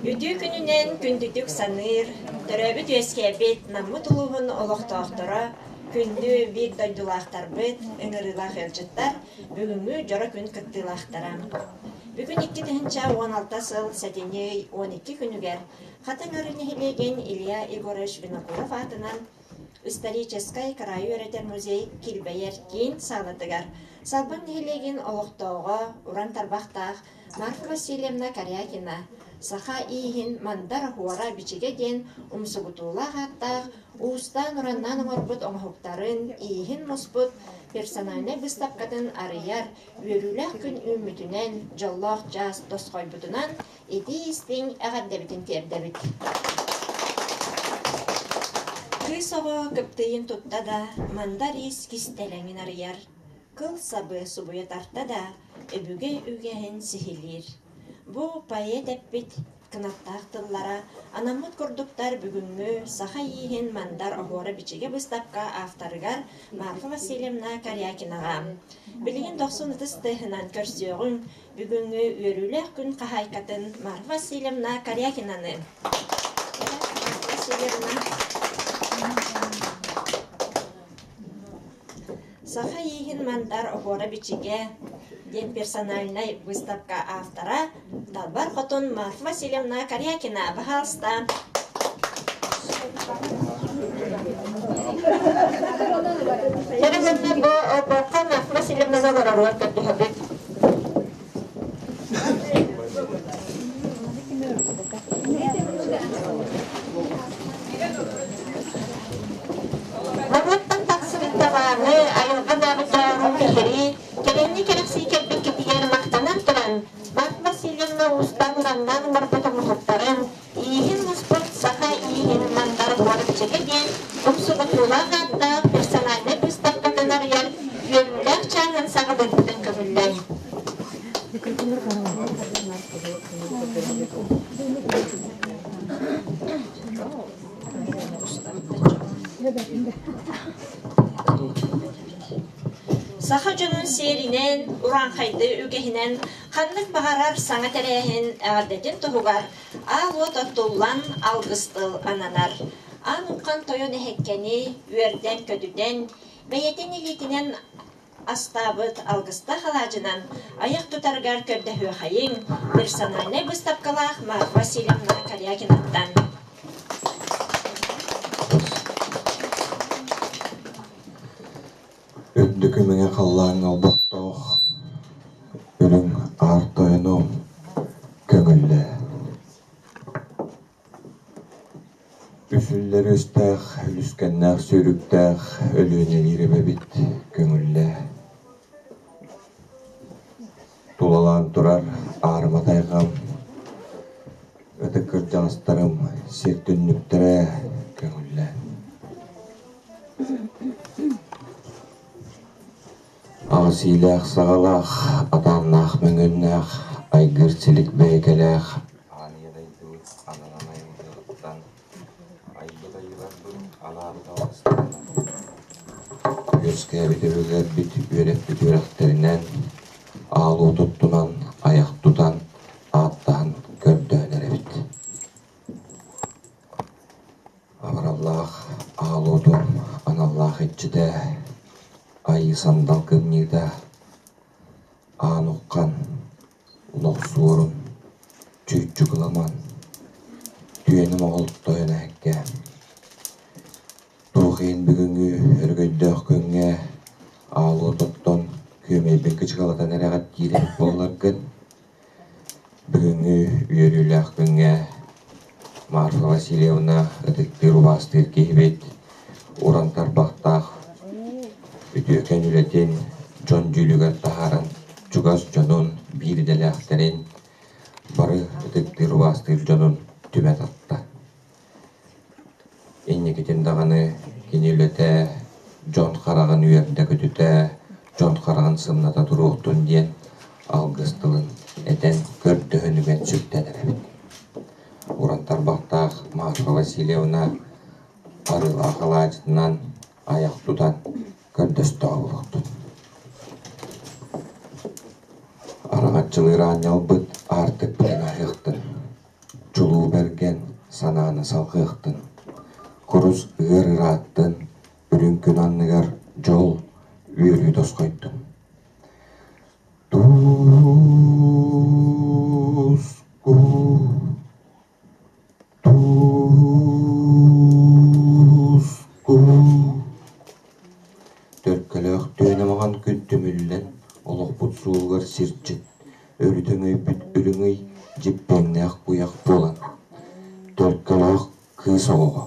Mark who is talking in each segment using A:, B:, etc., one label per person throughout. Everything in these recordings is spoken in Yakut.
A: Үтүө күнүнэн күндүтүк саныыр, төрөөбүт-үөскээбит Наммыт улууһун олохтоохторо, күндү биир дойдулаахтарбыт, ыҥырыылаах ыалдьыттар, бүгүҥҥү дьоро күн кыттыылаахтара. Бүгүн 2016 сыл сэтинньи ый 12 күнүгэр Хатыҥ Арыы нэһилиэгин Илья Егорович Винокуров аатынан Историческай кыраайы үөрэтэр музей килбэйэр киин саалатыгар Салбаҥ нэһилиэгин олохтооҕо уран тарбахтаах Марфа Васильевна Корякина «Саха ииһин мандар оһуора бичигэ» диэн умсугутуулаах ааттаах уустаан-ураннаан оҥорбут оҥоһуктарын ииһин муспут персональнай быыстапкатын арыйар үөрүүлээх күн үүммүтүнэн, дьоллоох чаас тосхойбутунан итии-истиҥ эҕэрдэбитин тиэрдэбит. Кыыс оҕо кыптыйын тутта да, мандар иис кистэлэҥин арыйар, кыл сабы субуйа тарта да, өбүгэ үгэһин сиһилиир. Бу поэт эппит кынаттаах тыллара анаммыт курдуктар бүгүҥҥү саха ииһин мандар оһуора-бичигэ быыстапка авторыгар Марфа Васильевна Корякинаҕа. Билигин дохсун ытыс тыаһынан көрсүөҕүҥ бүгүҥҥү үөрүүлээх күн хаһаайкатын Марфа Васильевна Корякинаны. Васильевна. Саха ииһин мандар оһуора-бичигэ диэн персональнай выставка автора Далбар Хотун Марфа Васильевна Корякина, пожалуйста. Эрэ бу олбоххо Марфа Васильевна олороругар көрдөһөбүт. Норуоттан тахсыбыт талааны, айылҕа наабыдьаарын биһирии, кэлиҥҥи кэрэхсии кэлбиккитигэр махтанан туран, Марфа Васильевна уустаан-ураннаан оҥорбут оҥоһуктарын, ииһин муспут саха ииһин мандар уораччыга диэн умсугутуулаах ааттаах персональнай быыстапкатын арыйар үөрүүлээх чааһын саҕалыырбытын көҥүллээн. Саха дьонун сиэринэн, урааҥхайдыы үгэһинэн ханнык баҕарар саҥа тэрээһин эҕэрдэтин туһугар Аал уот оттуллан алгыс тыл ананар. Аан Уххан тойон эһэккэни үөрдэн-көтүтэн, бэйэтин илиитинэн астаабыт алгыстаах алаадьынан айах тутарыгар көрдөһүөххэйиҥ персональнай быыстапкалаах Марфа Васильевна Корякинаттан.
B: Үрдүкү мэҥэ халлааҥҥа олбохтоох үрүҥ аар тойону көҥүллээ Үсүллэр үстээх, үлүскэннээх сүүрүктээх Өлүөнэлиир эбэбит көҥүллээ Тулалаан турар аарыма тайҕам, ытык кырдьаҕастарым сир түннүктэрэ көҥүллээ Аҕыс иилээх саҕалаах, атааннаах мөҥүөннээх, айгыр силик бэйэкэлээх Аан Ийэ дойду ананан айылгыттан айбыт айыыларбын анаабыт алгыстарынан үөскээбит өбүгэлэрбит үөрэппит үөрэхтэринэн аал уот оттунан, айах тутан, ааттаһан көрдөөн эрэбит. Абыраллаах аал уотум аналлаах иччитэ, айыы сандал кымньыыта, аан уххан, лохсуорун, чүүччү кыламан, түөнү моҕол тойон эһэккэ Туох иһин бүгүҥҥү өрөгөйдөөх күҥҥэ аал уот оттон күөмэйбин кычыкалатан эрэҕит диир эбит буолларгын, бүгүҥҥү үөрүүлээх күҥҥэ Марфа Васильевна ытыктыыр убаастыыр киһибит уран тарбахтаах үтүөкэн үлэтин дьон дьүүлүгэр таһааран чугас дьонун, биир идэлээхтэрин бары ытыктыыр убаастыыр дьонун түмэ тарта. Инникитин даҕаны кини үлэтэ дьон хараҕын үөрдэ-көтүтэ, дьон хараҕын сымната туруохтун диэн алгыс тылын этэн көрдөһөн үгэн сүктэн эрэбит. Уран тарбахтаах Марфа Васильевна арыылаах алаадьытынан айах тутан көрдөстөҕө буолуохтун. Араҥаччылыыр аанньалбыт аартыкпытын аһыахтын. Чулуу. санааны салҕыахтын. Курус ыар ырааттын, үрүҥ күн анныгар дьол, үөрүү тосхойдун. Туску, туску. Төлкөлөөх түөнэ маҥан күн түмүллэн, олохпут суолугар сирдьит, өрүтэ өҥөйбүт үрүҥ ый дьиппиэннээх куйах буолан, төлкөлөөх кыыс оҕоҕо,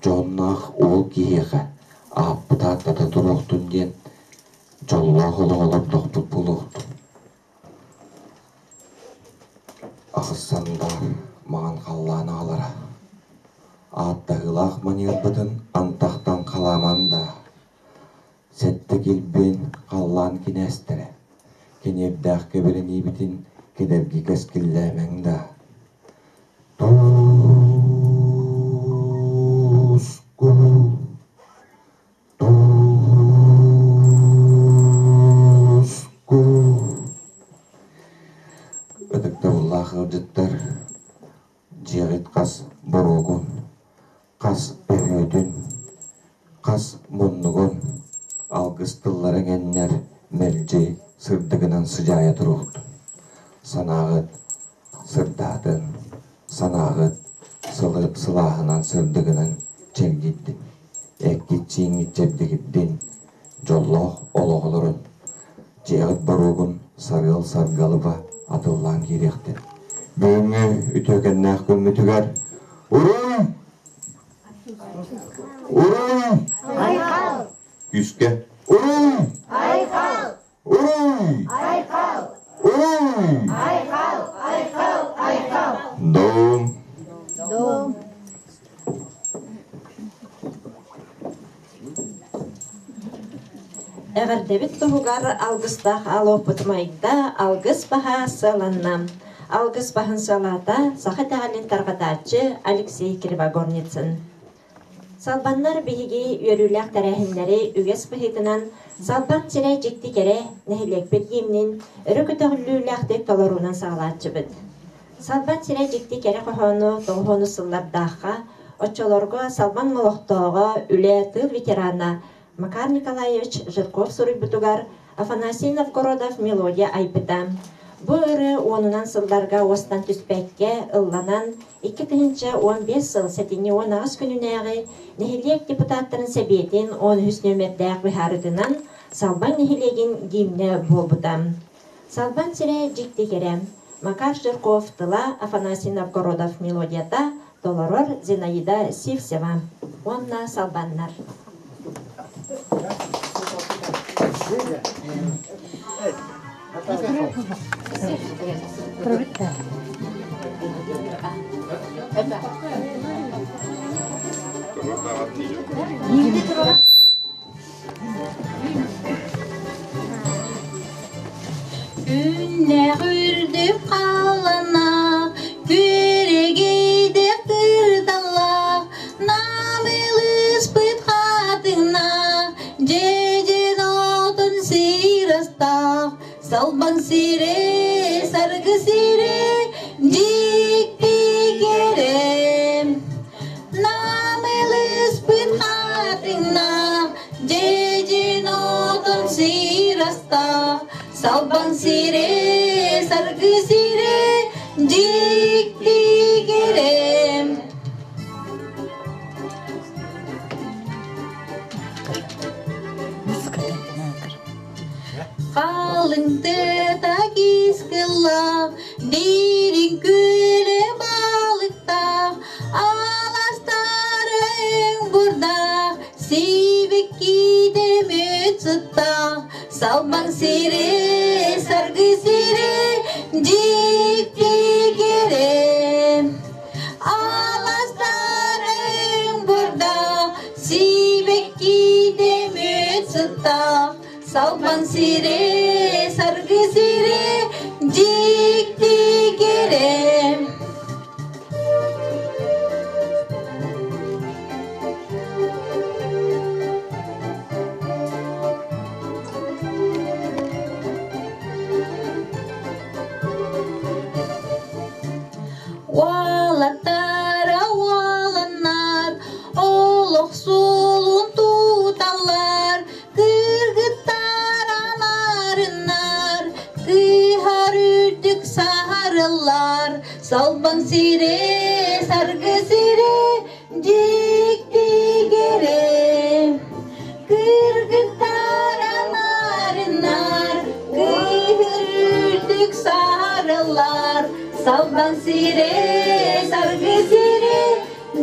B: дьоһуннаах уол киһиэхэ ааппыт ааттата туруохтун диэн дьоллоох олох олордохпут буолуохтун. Аҕыс сандаар маҥан халлаан аҕалара, ааттаһыылаах маньыырбытын антахтан халааман даа, сэттэ килбиэн халлаан кинээстэрэ, киниэрдээх кэбирэниибитин кэдэрги кэскиллээмэҥ даа. Туску Туску Ытыктабыллаах ыалдьыттар, дьиэҕит хас боруогун, хас өһүөтүн, хас муннугун алгыс тыллара иҥэннэр мэлдьи сырдыгынан сыдьаайа туруохтун. Санааҕыт сырдаатын, санааҕыт сылааһынан сырдыгынан чэлгийдин, эккит-сииҥҥит чэбдигирдин, дьоллоох олох олорун, дьиэҕит боруогун сарыал саргалыба атыллаан киириэхтин. Бүгүҥҥү үтүөкэннээх күммүтүгэр Уруй! Уруй!
C: Айхал!
B: Күүскэ Уруй!
C: Айхал!
B: Уруй!
C: Айхал!
B: Уруй!
C: Айхал! Айхал! Айхал!
B: Дом!
C: Дом!
A: Эҕэрдэбит туһугар алгыстаах алуоппут майда алгыс баһа сыаланна. Алгыс баһын сыалаата саха итэҕэлин тарҕатааччы Алексей Кривогорницын. Салбаннар биһиги үөрүүлээх тэрээһиннэри үгэс быһыытынан Салбаҥ сирэ дьикти кэрэ нэһилиэкпит гимнин өрө көтөҕүллүүлээхтик толоруунан саҕалааччыбыт. Салбаҥ сирэ дьикти кэрэ хоһоону тоҕуһуону сыллардаахха оччолорго Салбаҥ олохтооҕо, үлэ, тыыл ветерана Макар Николаевич Жирков суруйбутугар Афанасий Новгородов мелодия айбыта. Бу ырыа уонунан сылларга уостан түспэккэ ылланан, 2015 сыл сэтинньи 18 күнүнээҕи нэһилиэк депутаттарын сэбиэтин 13 нүөмэрдээх быһаарыытынан Салбаҥ нэһилиэгин гимнэ буолбута. Салбаҥ сирэ дьикти кэрэ. Макар Жирков тыла, Афанасий Новгородов мелодията толорор Зинаида Сивцева уонна Салбаннар.
C: Күннээх үрдүк халланнаах, күөрэгейдэх кырдаллаах, намылыспыт хатыҥнаах, дьэдьэн отун сир астаах, салбаҥ сирэ, саргы сирэ, дьикти кэрэ. Намылыспыт хатыҥнаах, дьэдьэн отун сир астаах, салбаҥ сирэ, саргы сирэ, дьикти кэрэ. Халыҥ тыата кискыллаах, дириҥ күөлэ балыктаах, аластарыҥ бурдаах, сибиккиде мүт сыттаах, салбаҥ сири, саргы сири, дьикти кэрэ. Аластарыҥ бурдаах, сибиккиде мүт сыттаах, салбаҥ сири, саргы сири, дьикти кэрэ. Уолаттара Салбаҥ сирэ, саргы сирэ, дьикти кэрэ. Кыргыттар анаарыннар, кыыһырдык саарыллар. Салбаҥ сирэ, саргы сирэ,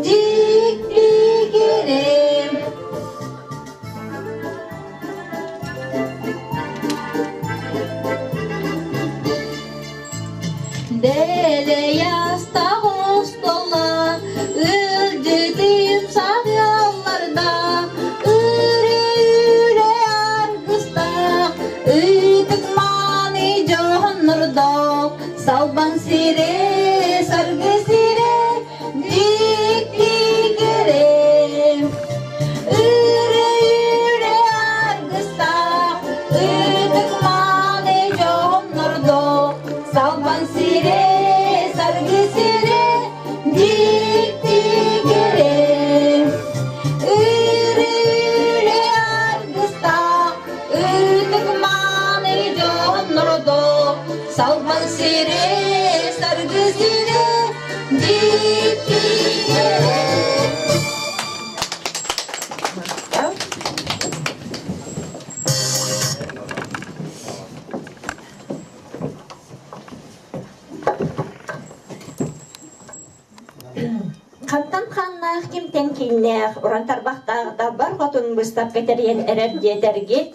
C: дьикти кэрэ. Дэлэй астаах остуоллаах, ыалдьытым саҕыаллардаах, ыры-үрэ аргыстаах, ытык-мааны дьоннордоох, салбаҥ сирэ, саргы сирэ, дьикти кэрэ. Ыры-үрэ аргыстаах, ытык-мааны дьоннордоох, Салбан сирэ, саргы сирэ, дьикти кэрэ. Ыры-үрэ аргыстаах, ытык-мааны дьоннордоох, Салбан сирэ, саргы сирэ, дьикти кэрэ.
A: Хантан хааннаах, кимтэн кииннээх, уран тарбахтаах далбар хотун быыстапка тэрийэн эрэр диэтэргит,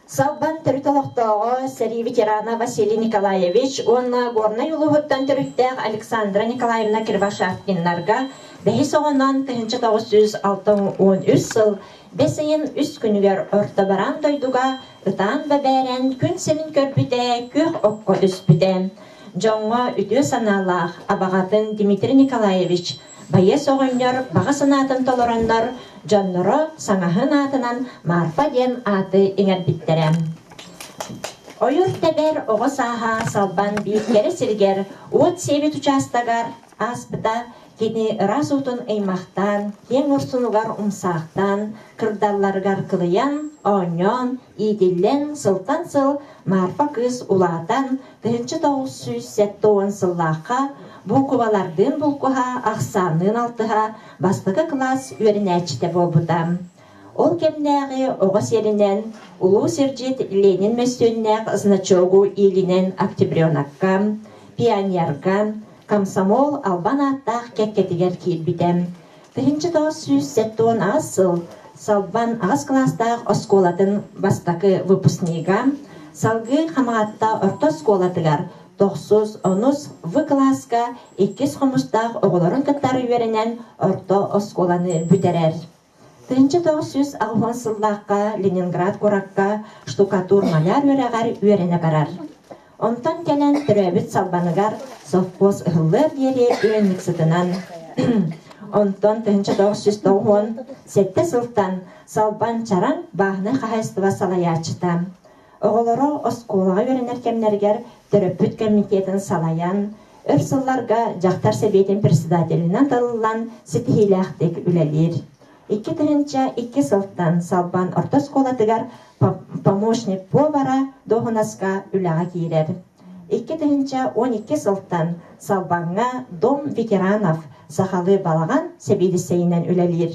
A: Салбан төрүт олохтооҕо, сэрии ветерана Василий Николаевич уонна Горнай улууһуттан төрүттээх Александра Николаевна Кривошапкиннарга бэһис оҕонон 1963 сыл бэс ыйын үс күнүгэр Орто Бараан дойдуга ытаан бэбээрэн күн сирин көрбүтэ, күөх окко түспүтэ. Дьоҥҥо үтүө санаалаах абаҕатын Дмитрий Николаевич байыас оҕонньор баҕа санаатын толороннор, дьонноро саҥаһын аатынан Марфа диэн ааты иҥэрбиттэрэ. Ойуур тэбэр оҕо сааһа Салбан биир кэрэ сиригэр уот сиэбит учаастагар ааспыта кини ыраас уутун ыймахтаан, киэҥ урсунугар умсаахтаан, кырдалларыгар кылыйан, оонньоон, иитиллэн, сылтан сыл Марфа кыыс улаатан, 1970 сыллаахха буукубалардыын булкуһа, ахсаанныын алтыһа, бастакы кылаас үөрэнээччитэ буолбута. Ол кэмнээҕи оҕо сиэринэн улуу сирдьит Ленин мөссүөннээх значогу иилинэн октябренокка, пионерга, комсомол албан ааттаах кэккэтигэр киирбитэ. 1978 сыл Салбан аҕыс кылаастаах оскуолатын бастакы выпускнига, салгыы Хамаҕатта орто оскуолатыгар тохсус, онус В кылааска иккис хомустаах оҕолорун кытары үөрэнэн орто оскуоланы бүтэрэр. 1980 сыллаахха Ленинград куоракка штукатур-маляр үөрэҕэр үөрэнэ барар. Онтон кэлэн төрөөбүт Салбаныгар совхоз ыһыллыар диэри ыанньыксытынан, онтон 1997 сылтан Салбан Чараҥ бааһынай хаһаайыстыба салайааччыта. Оҕолоро оскуолаҕа үөрэнэр кэмнэригэр төрөппүт комитетын салайан, өр сылларга дьахтар сэбиэтин председателинэн талыллан ситиһиилээхтик үлэлиир. 2002 сылтан Салбан орто оскуолатыгар помощник повара дуоһунаска үлэҕэ киирэр. 2012 сылтан Салбаҥҥа Дом ветеранов сахалыы балаҕан сэбиэдиссэйинэн үлэлиир.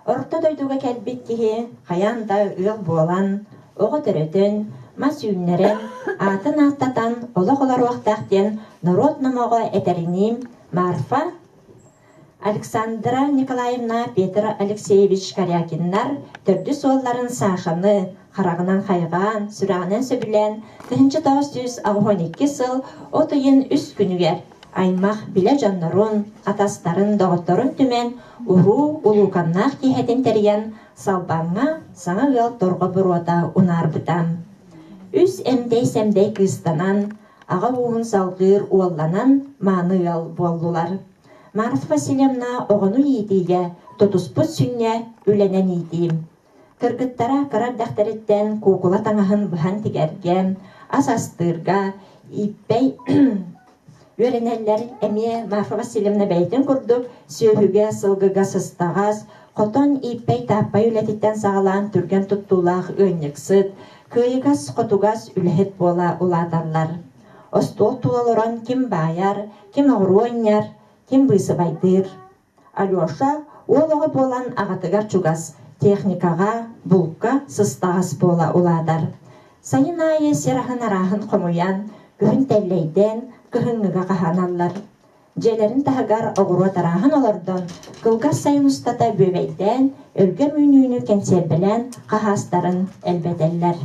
A: Орто дойдуга кэлбит киһи хайаан да ыал буолан, оҕо төрөтөн, мас үүннэрэн, аатын ааттатан олох олоруохтаах диэн норуот номоҕо этэринии Марфа Александра Николаевна, Петр Алексеевич Корякиннар төрдүс уолларын Сашаны хараҕынан хайҕаан, сүрэҕинэн сөбүлээн 1982 сыл от ыйын үс күнүгэр аймах билэ дьоннорун, атастарын, доҕотторун түмэн уруу улууканнаах киэһэтин тэрийэн Салбаҥҥа саҥа ыал торҕо буруота унаарбыта. Үс эмдэй-сэмдэй кыыстанан, аҕа ууһун салҕыыр уолланан мааны ыал буоллулар. Марфа Васильевна оҕону иитиигэ тутуспут сүнньэ үлэнэн иитиим. Кыргыттара кыра эрдэхтэриттэн куукула таҥаһын быһан тигэргэ, ас астыырга, ииппэй үөрэнэллэр. Эмиэ Марфа Васильевна бэйэтин курдук сүөһүгэ, сылгыга сыстаҕас, хотон ииппэй-тааппай үлэтиттэн саҕалаан түргэн туттуулаах ыанньыксыт, кыайыгас-хотугас үлэһит буола улааталлар. Остуол тула олорон ким баайар, ким оҕуруо анньар, ким быысыбайдыыр. Алеша уол оҕо буолан аҕатыгар чугас, техникаҕа, булка сыстаҕас буола улаатар. Сайын аайы сир аһын арааһын хомуйан, күһүн тэллэйдээн, кыһыҥҥыга хаһааналлар. Дьиэлэрин таһыгар оҕуруот арааһын олордон, кылгас сайын устата бүөбэйдээн, өлгөм үүнүүнү кэнсиэрбэлээн хаһаастарын элбэтэллэр.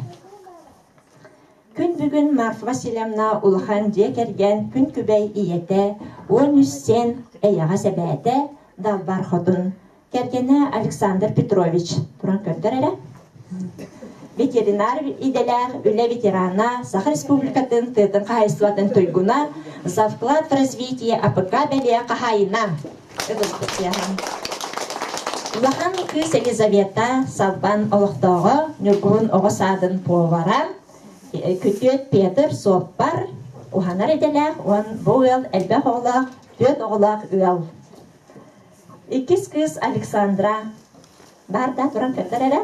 A: Күн бүгүн Марфа Васильевна улахан дьиэ кэргэн күн күбэй ийэтэ, 13 сиэн эйэҕэс эбээтэ, Далбар Хотун, кэргэнэ Александр Петрович туран көрдөр эрэ. Ветеринар идэлээх үлэ ветерана, Саха Республикатын тыатын хаһаайыстыбатын туйгуна, за вклад в развитие АПК бэлиэ хаһаайына. Улахан кыыс Елизавета Салбан олохтооҕо, Ньургуһун оҕо саадын повара, күтүөт Петр суоппар, уһанар идэлээх уон бу ыал элбэх оҕолоох, түөрт оҕолоох ыал. Иккис кыыс Александра баар да туран көрдөр эрэ.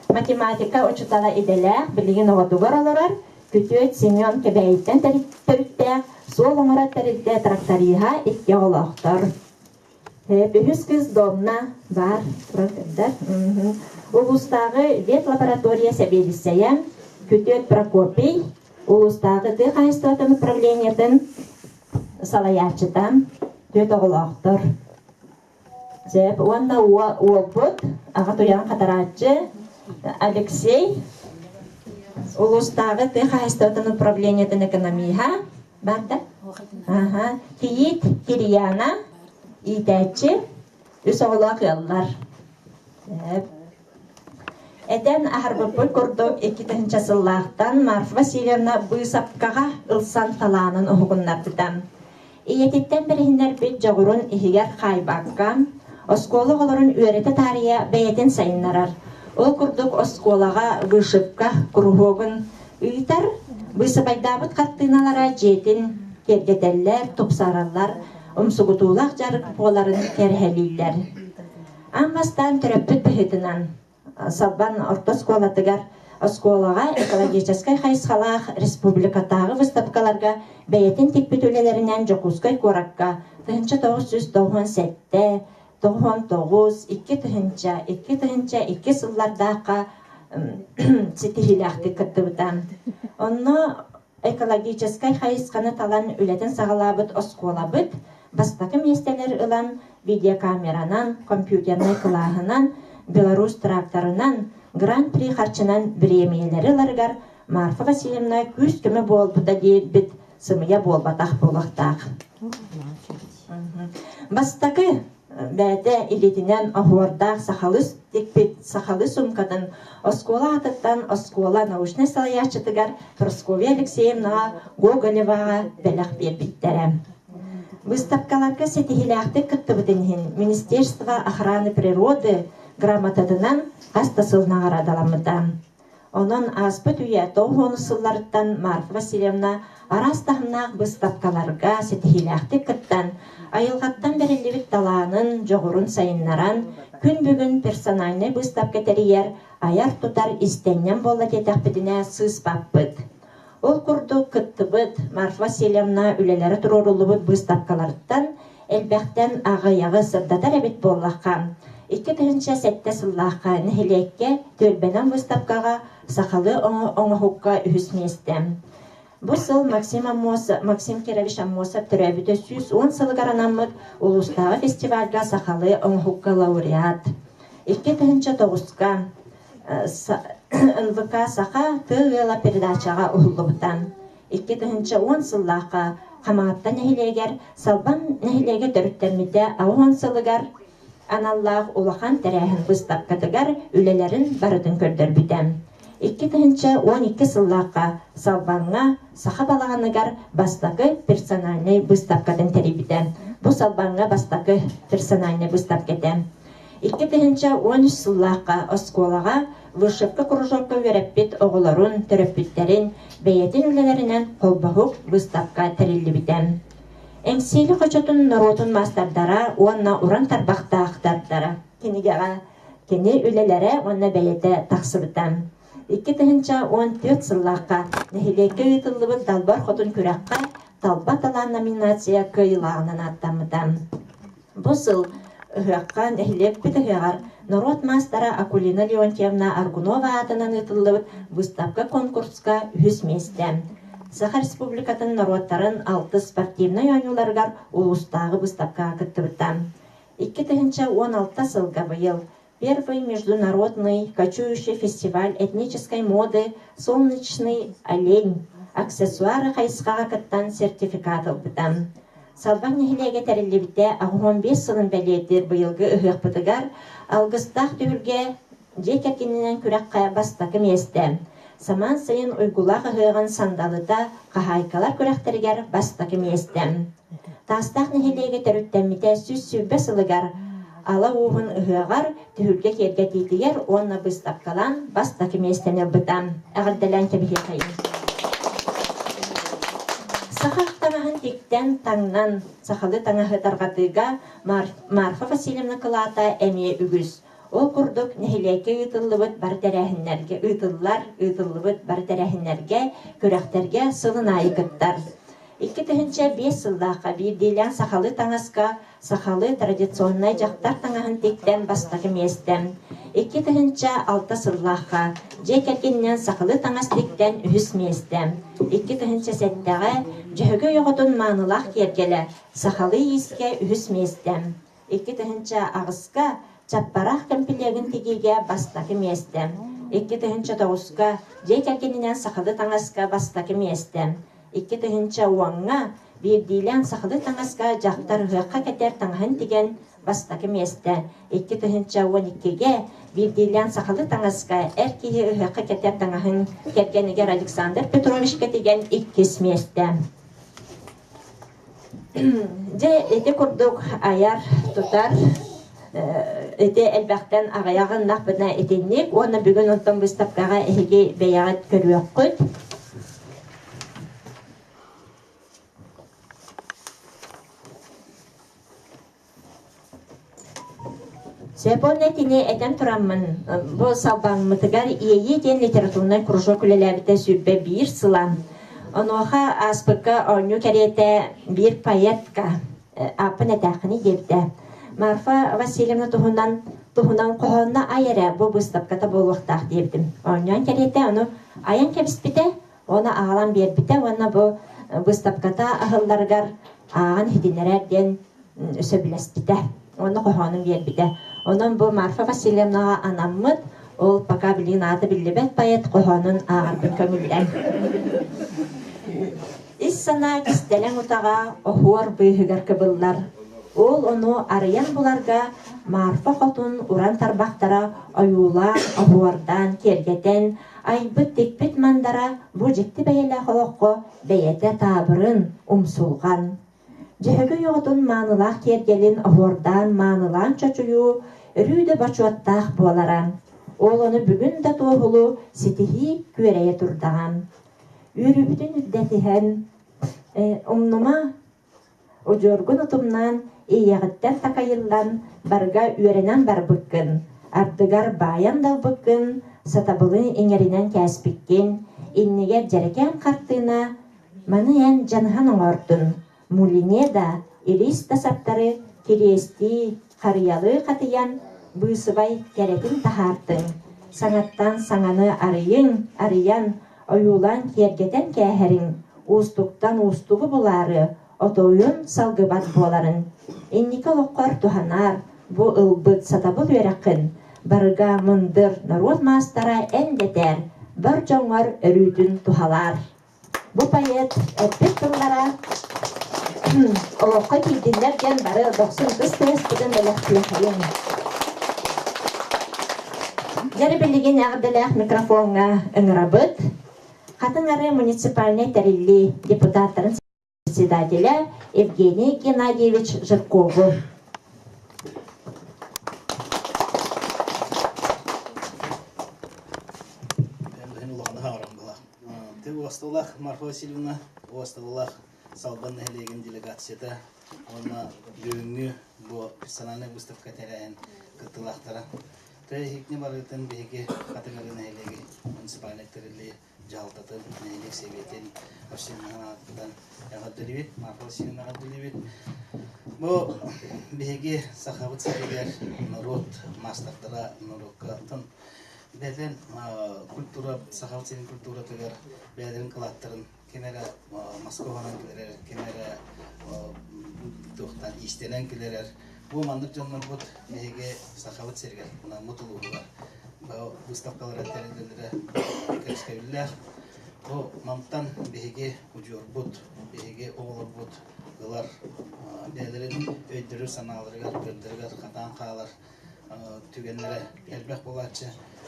A: Математика учуутала идэлээх, билигин оҕотугар олорор, күтүөт Семен Кэбээйиттэн төрүттээх, суол оҥорор тэрилтэ тракториһа икки оҕолоохтор. Үһүс кыыс Домна баар туран көрдөр. Улуустааҕы ветлаборатория сэбиэдиссэйэ, күтүөт Прокопий, улуустааҕы тыа хаһаайыстыбатын управлениетын салайааччыта, түөрт оҕолоохтор. Сөп. Уонна уолбут аҕа туйаҕын хатарааччы Алексей улуустааҕы тыа хаһаайыстыбатын управлениетын экономиһа бар да? Аха. Кийиит Кирияна иитээччи үс оҕолоох ыаллар. Сөп. Этэн аһарбыппыт курдук, 2000 сыллаахтан Марфа Васильевна быысапкаҕа ылсан талаанын уһугуннарбыта. Ийэтиттэн бэриһиннэрбит дьоҕурун иһигэр хаайбакка, оскуола оҕолорун үөрэтэ таарыйа бэйэтин сайыннарар. Ол курдук оскуолаҕа вышивка куруһуогун ыытар, быысапайдаабыт хартыыналара дьиэтин киэргэтэллэр, тупсараллар, умсугутуулаах дьарык буоларын кэрэһэлииллэр. Аан бастаан төрөппүт быһыытынан Салбан орто оскуолатыгар оскуолаҕа экологическай хайысхалаах республикатааҕы выставкаларга бэйэтин тикпит үлэлэринэн Дьокуускай куоракка 1997, 99, 2000, 2002 сыллардаахха ситиһиилээхтик кыттыбыта. Онно экологическай хайысханы талан үлэтин саҕалаабыт оскуолабыт бастакы миэстэлэр ылан видеокамеранан, компьютернай кылааһынан, Беларусь тракторынан, Гран-при харчынан бириэмийэлэри ыларыгар Марфа Васильевна күүс-көмө буолбута диэбит сымыйа буолбатах буолуохтаах. Бастакы бэйэтэ илиитинэн оһуордаах сахалыы тикпит сахалыы суумкатын оскуола аатыттан оскуола научнай салайааччытыгар Прасковья Алексеевнаҕа Гоголеваҕа бэлэх биэрбиттэрэ. Выставкаларга ситиһиилээхтик кыттыбытын иһин Министерство охраны природы грамотатынан хас да сыл наҕараадаламмыта. Онон ааспыт үйэ 90 сылларыттан Марфа Васильевна араас таһымнаах быыстапкаларга ситиһиилээхтик кыттан, айылҕаттан бэриллибит талаанын, дьоҕурун сайыннаран, күн бүгүн персональнай быыстапка тэрийэр, айар-тутар истэнньэҥ буолла диэтэхпитинэ сыыспаппыт. Ол курдук кыттыбыт Марфа Васильевна үлэлэрэ туруоруллубут быыстапкаларыттан элбэхтэн аҕыйаҕы сырдатар эбит буоллахха, 2007 сыллаахха нэһилиэккэ түөлбэнэн быыстапкаҕа сахалыы оҥоһукка үһүс миэстэ. Бу сыл Максим Аммосов, Максим Кирович Аммосов төрөөбүтэ 110 сылыгар анаммыт улуустааҕы фестивальга сахалыы оҥоһукка лауреат. 2009-ка НВК «Саха тыа ыала» передачаҕа уһуллубута. 2010 сыллаахха Хамаҕатта нэһилиэгэр Салбан нэһилиэгэ төрүттэммитэ 80 сылыгар аналлаах улахан тэрээһин быыстапкатыгар үлэлэрин барытын көрдөрбүтэ. 2012 сыллаахха Салбаҥҥа саха балаҕаныгар бастакы персональнай быыстапкатын тэрийбитэ. Бу Салбаҥҥа бастакы персональнай быыстапка этэ. 2013 сыллаахха оскуолаҕа вышивка кружокка үөрэппит оҕолорун, төрөппүттэрин бэйэтин үлэлэринэн холбоһук быыстапка тэриллибитэ. Эҥсиэли хочотун норуотун маастардара уонна уран тарбахтаахтардара кинигэҕэ кини үлэлэрэ уонна бэйэтэ тахсыбыта. 2014 сыллаахха нэһилиэккэ ыытыллыбыт Далбар Хотун күрэххэ Талба талаан номинация кыайыылааҕынан ааттаммыта. Бу сыл ыһыахха нэһилиэкпит ыһыаҕар норуот маастара Акулина Леонтьевна Аргунова аатынан ыытыллыбыт выставка-конкурска үһүс миэстэ. Саха Республикатын норуоттарын алтыс спортивнай оонньууларыгар улуустааҕы быыстапкаҕа кыттыбыта. 2016 сылга быйыл Первый международный кочующий фестиваль этнической моды «Солнечный олень» аксессуары хайысхаҕа кыттан сертификат ылбыта. Салбаҥ нэһилиэгэ тэриллибитэ 85 сылын бэлиэтиир быйылгы ыһыахпытыгар алгыстаах түһүлгэ дьиэ кэргэнинэн күрэххэ бастакы миэстэ. Самаан сайын уйгулаах ыһыаҕын сандалыта хаһаайкалар күрэхтэригэр бастакы миэстэ. Таастаах нэһилиэгэ төрүттэммитэ 120 сылыгар Ала ууһун ыһыаҕар түһүлгэ киэргэтиитигэр уонна быыстапкалаан бастакы миэстэни ылбыта. Эҕэрдэлээн кэбиһиэхэйиҥ. Саха таҥаһын тиктэн, таҥнан, сахалыы таҥаһы тарҕатыыга Марфа Васильевна кылаата эмиэ үгүс. Ол курдук нэһилиэккэ ыытыллыбыт бары тэрээһиннэргэ ыытыллар, ыытыллыбыт бары тэрээһиннэргэ, күрэхтэргэ сылын аайы кыттар. 2005 сыллаахха биирдиилээн сахалыы таҥаска сахалыы традиционнай дьахтар таҥаһын тиктэн бастакы миэстэ. 2006 сыллаахха дьиэ кэргэнинэн сахалыы таҥас тиктэн үһүс миэстэ. 2007-ҕэ Дьөһөгөй оҕотун маанылаах киэргэлэ сахалыы иискэ үһүс миэстэ. 2008-ка Чаппараах кэмпилиэгин тигиигэ бастакы миэстэ. 2009-ка дьиэ кэргэнинэн сахалыы таҥаска бастакы миэстэ. 2010-ҥа биирдиилээн сахалыы таҥаска дьахтар ыһыахха кэтэр таҥаһын тигэн бастакы миэстэ. 2012-гэ биирдиилээн сахалыы таҥаска эр киһи ыһыахха кэтэр таҥаһын кэргэнигэр Александр Петровичка тигэн иккис миэстэ. Дьэ, ити курдук айар, тутар, ити элбэхтэн аҕыйаҕыннахпына итинник уонна бүгүн онтон быыстапкаҕа эһиги бэйэҕит көрүөххүт. Сөп уонна итини этэн тураммын, бу Салбаҥмытыгар Иэйии диэн литературнай кружок үлэлээбитэ 21 сыла. Онуоха ааспыкка оонньуу кэриэтэ биир поэтка ааппын этээххиний диэбитэ. Марфа Васильевна туһунан туһунан хоһоонно ай эрэ бу быыстапката буолуохтаах диэбитим. Оонньоон кэриэтэ ону айан кэбиспитэ, Оны аҕалан биэрбитэ уонна бу быыстапката аһылларыгар ааҕан иһитиннэрэр диэн сөбүлэспитэ. Уонна хоһоонун биэрбитэ. Онон бу Марфа Васильевнаҕа анаммыт, ол пока билигин аата биллибэт поэт хоһоонун ааҕарбын көҥүллээн. Ис санаа кистэлэҥ утаҕа оһуор быыһыгар кыбыллар. Ол ону арыйан буларга Марфа хотун уран тарбахтара ойуулаан, оһуордаан, киэргэтэн, Айбыт тикпит мандара бу дьикти бэйэлээх олоххо бэйэтэ таабырын, умсулҕан. Дьөһөгөй оҕотун маанылаах киэргэлин оһуордаан маанылаан чочуйуу өрүү да бочуоттаах буолара. Ол ону бүгүн да туоһулуу ситиһии күөрэйэ турдаҕа. Үөрүүбүтүн үрдэтиһэн, умнума Удьуоргун утумнаан, ийэҕиттэн такайыллан, барыга үөрэнэн барбыккын, ардыгар баайан да ылбыккын, сатабылы иҥэринэн кээспиккин, иннигэр дьэрэкээн хартыына, маны эн дьаныһан оҥордун, мулине да, илиис да саптары кириэстии, харыйалыы хатыйан, быысыбай кэрэтин таһаартыҥ, саҥаттан саҥаны арыйыҥ, арыйан, ойуулаан киэргэтэн кээһэриҥ, уустуктан уустугу булаары, отойун салгыбат буоларын, инники олоххор туһанаар, бу ылбыт сатабыл үөрэххин барыга мындыр норуот маастара эн дэтээр, бар дьоҥҥор өрүүтүн туһалаар. Бу поэт эппит тыллара олоххо киирдиннэр диэн бары дохсун ытыс тыаспытын бэлэхтиэхэйиҥ. Дьэ билигин эҕэрдэлээх микрофоҥҥа ыҥырабыт. Хатыҥ Арыы муниципальнай тэриллии депутаттарын председателя Евгений Геннадьевич Жиркову.
D: Уосталаах Марфа Васильевна, Уосталаах Салбан нэһилиэгин делегацията уонна бүгүҥҥү бу персональнай выставка тэрээһин кыттыылаахтара. Тэһикни барытын биһиги Хатыҥ-Арыы нэһилиэги муниципальнай тэриллии дьаһалтатын, нэһилиэк сэбиэтин общественнай аатыттан эҕэрдэлиибит, Марфа Васильевна эҕэрдэлиибит. Бу биһиги Сахабыт сиригэр норуот маастардара норуокка бэйэтин культура Сахабыт сирин культуратыгар бэйэлэрин кылааттарын ким эрэ Москванан кэлэрэр, ким эрэ туохтан иистэнэн кэлэрэр. Бу маннык дьоннорбут биһиги Сахабыт сиригэр, Наммыт улууһугар выставкалара тэриллэллэрэ кэрэхсэбиллээх. Бу мантан биһиги удьуорбут, биһиги оҕолорбут ылар бэйэлэрин өйдөрүр-санааларыгар, көрдөрүгэр хатаан хаалар түгэннэрэ элбэх буолааччы.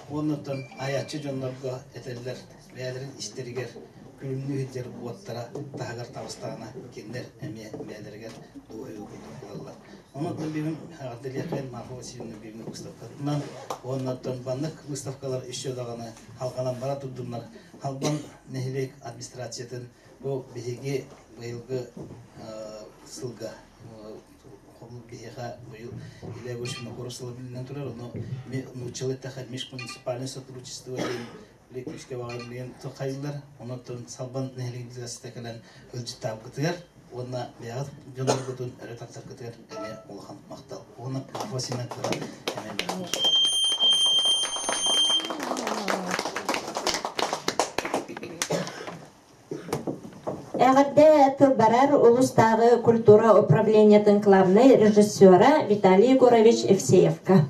D: Уонна айааччы дьоннорго этэллэр, бэйэлэрин истэригэр күлүмнүү сылдьар уоттара таһыгар таҕыстаҕына кинилэр эмиэ бэйэлэригэр дуоһуйуу курдук ылаллар. Онон бүгүн эҕэрдэлиэххин Марфа Васильевна бүгүҥҥү выставкатынан уонна баннык выставкалар еще даҕаны халҕанан бара турдуннар. Халбан нэһилиэк администрациятын бу биһиги быйылгы сылга биһиэхэ быйыл Илья Егорович Винокуров сыла биллэн турар, ону нууччалыы эттэххэ межмуниципальное сотрудничество диэн күүскэ баҕарыллыан хайыллар. Онон Салбан нэһилиэгин кэлэн ыалдьыттаабыккытыгар уонна бэйэҕит дьонноргутун өрө тартаргытыгар эмиэ улахан махтал. Уонна Марфа Васильевна эмиэ
A: Эҕэрдэ тыл барар улуустааҕы культура управлениетын главнай режиссера Виталий Егорович Евсеевка.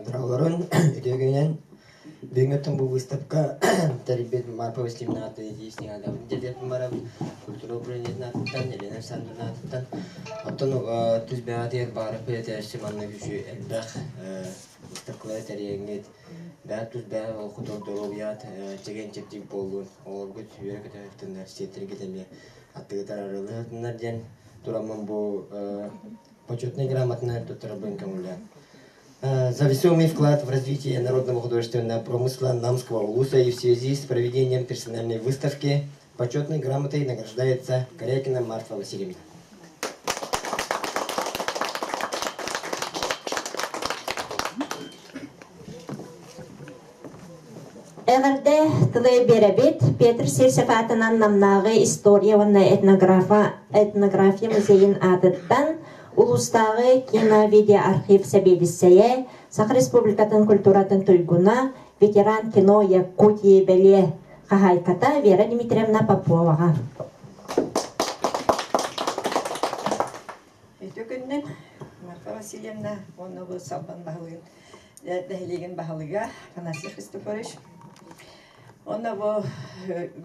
E: Дороголорун үтүө Бүгүҥҥүттэн бу выставка тэрийбит Марфа Васильевна ааттан баран культура управлениетын аатыттан, Елена Александровна аатыттан оттон түс бэҕэтигэр баара пүлэтээччи манна үчү элбэх выставкалары тэрийэҥҥит бэҕэ тус бэҕэ олоххутугар доруобуйаҕыт чэгиэн-чэбдик буоллун, оҕолоргут үөрэ-көтө сырыттыннар, сиэттэргит эмиэ аттыгытар арылыһытыннар диэн тураммын бу почетнай грамотаны туттарарбын көҥүллээн. За весомый вклад в развитие народного художественного промысла Намского улуса и в связи с проведением персональной выставки почетной грамотой награждается Корякина Марфа Васильевна.
A: Эҕэрдэ тылы биэрэбит Петр Сивцев аатынан Намнааҕы история уонна этнография музейын аатыттан улуустааҕы киновидеоархив сэбиэдиссэйэ, Саха Республикатын культуратын туйгуна, ветеран кино Якутии бэлиэ хаһаайката Вера Дмитриевна Поповаҕа.
F: Үтүө күнүнэн Марфа Васильевна уонна бу Салбан баһылыгын нэһилиэгин баһылыга Афанасий Христофорович. Уонна бу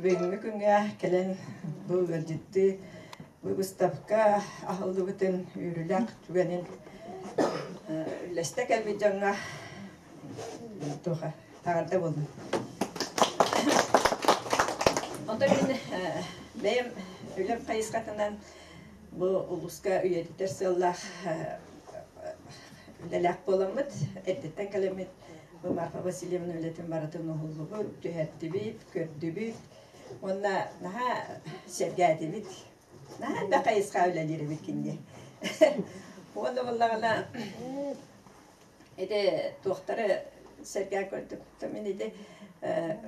F: бүгүҥҥү күҥҥэ кэлэн бу ыалдьыттыы бу выставка аһыллыбытын үөрүүлээх түгэнин үллэстэ кэлбит дьоҥҥо туоха эҕэрдэ буоллун. Онтон мин бэйэм үлэм хайысхатынан бу улууска үйэтитэр сыаллаах үлэлээх буоламмыт, эрдэттэн кэлэммит бу Марфа Васильевна үлэтин барытын уһуллубут, түһэртибит, көрдүбүт уонна наһаа сэргээтибит. Наһаа элбэх хайысха үлэлиир эбит кинини. Уонна буоллаҕына ити туохтары сэргээн көрдүм. Мин ити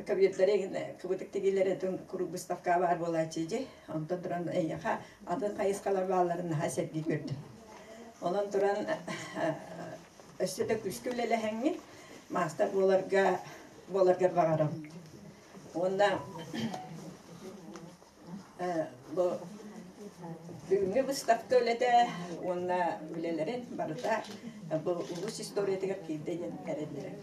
F: көбүөрдэри кыбытык тигиилэри куруук выставка баар буолааччы дии. Онтон туран эйиэхэ атын хайысхалар баалларын наһаа сэргии көрдүм. Онон туран өссө да күүскэ үлэлэһэҥҥин маастар буоларга буоларгар баҕарабын. Уонна бу бүгүҥҥү выставка үлэтэ уонна үлэлэрин барыта бу улуус историятыгар киирдэ диэн эрэннэрэр.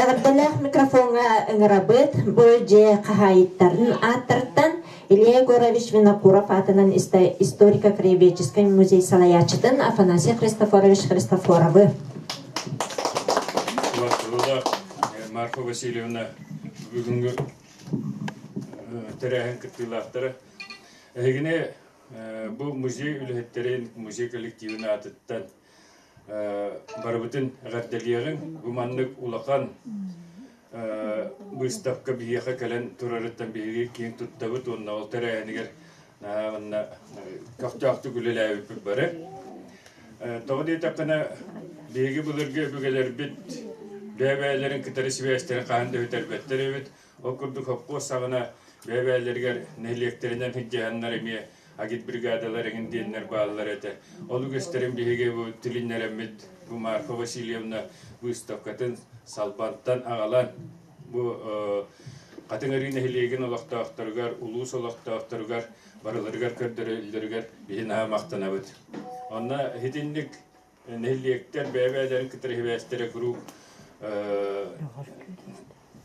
A: Эҕэрдэлээх микрофоҥҥа ыҥырабыт бу дьиэ хаһаайыттарын ааттарыттан Илья Егорович Винокуров аатынан историко-краеведческай музей салайааччытын Афанасий Христофорович Христофоровы.
G: Марфа Васильевна бүгүҥҥү тэрээһин кыттыылаахтара. Эһигини бу музей үлэһиттэрин, музей коллективин аатыттан барыбытын эҕэрдэлиэҕиҥ. Бу маннык улахан Выставка биһиэхэ кэлэн турарыттан биһиги киэн туттабыт уонна ол тэрээһинигэр уонна көхтөөхтүк үлэлээбиппит бары. Тоҕо диэтэххинэ, биһиги былыргы өбүгэлэрбит бэйэ-бэйэлэрин кытары сибээстэрин хаһан да бүтэрбэттэр эбит. Ол курдук хоппуос саҕана бэйэ-бэйэлэригэр нэһилиэктэринэн сылдьыһаннар эмиэ агитбригадалар эҥин диэннэр бааллар этэ. Ол үгэстэрин биһиги бу тилиннэрэммит бу Марфа Васильевна выставкатын Салбантан аҕалан бу Хатыҥ Арыы нэһилиэгин олохтоохторугар, улуус олохтоохторугар барыларыгар көрдөрөллөрүгэр биһи наһаа махтанабыт. Онно итинник нэһилиэктэр бэйэ-бэйэлэрин кытары сибээстэрэ куруук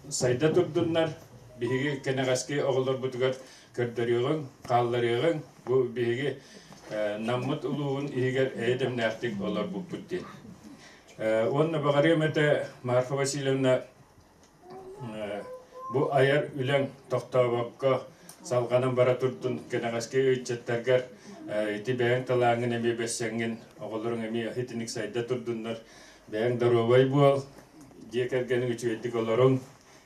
G: сайда турдуннар, биһиги кэнэҕэски оҕолорбутугар көрдөрүөҕүҥ, хаалларыаҕыҥ, бу биһиги Наммыт улууһун иһигэр эйэ-дэмнээхтик олорбуппут диэн. Уонна баҕарыам этэ Марфа Васильевна бу айар үлэҥ тохтообокко салҕанан бара турдун, кэнэҕэски ыччаттаргар ити бэйэҥ талааҥҥын эмиэ бэссэҥҥин, оҕолоруҥ эмиэ итинник сайда турдуннар, бэйэҥ доруобай буол, дьиэ кэргэниҥ үчүгэйдик олоруҥ,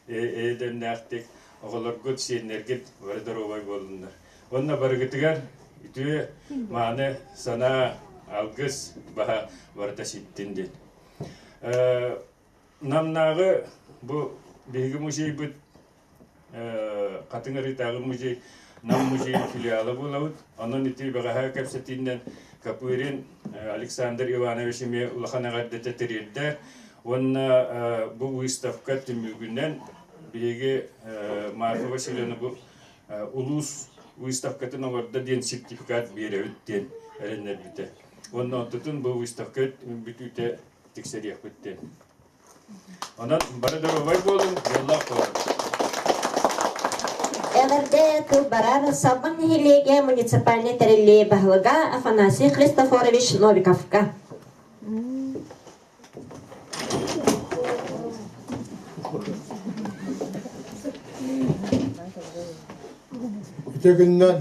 G: эйэ-дэмнээхтик оҕолоргут, сиэннэргит бары доруобай буоллуннар. Уонна барыгытыгар үтүө, мааны санаа, алгыс баһа барыта ситтин диэн. Намнааҕы бу биһиги музейбыт Хатыҥ Арыытааҕы музей Нам музейын филиала буолабыт. Онон ити бэҕэһээ кэпсэтиинэн Копырин Александр Иванович эмиэ улахан эҕэрдэтэ тириэрдэ. Уонна бу выставка түмүгүнэн биһиги Марфа Васильевна бу улуус выставкатын оҥордо диэн сертификат биэрэбит диэн эрэннэрбитэ. Уонна онтутун бу выставка бүтүүтэ тиксэриэхпит диэн. Онон бары доруобай буолуҥ, дьоллоох буолуҥ.
A: Эҕэрдэ тыл барар Салбаҥ нэһилиэгэ муниципальнай тэриллии баһылыга Афанасий Христофорович Новиковка.
H: Үтүө күнүнэн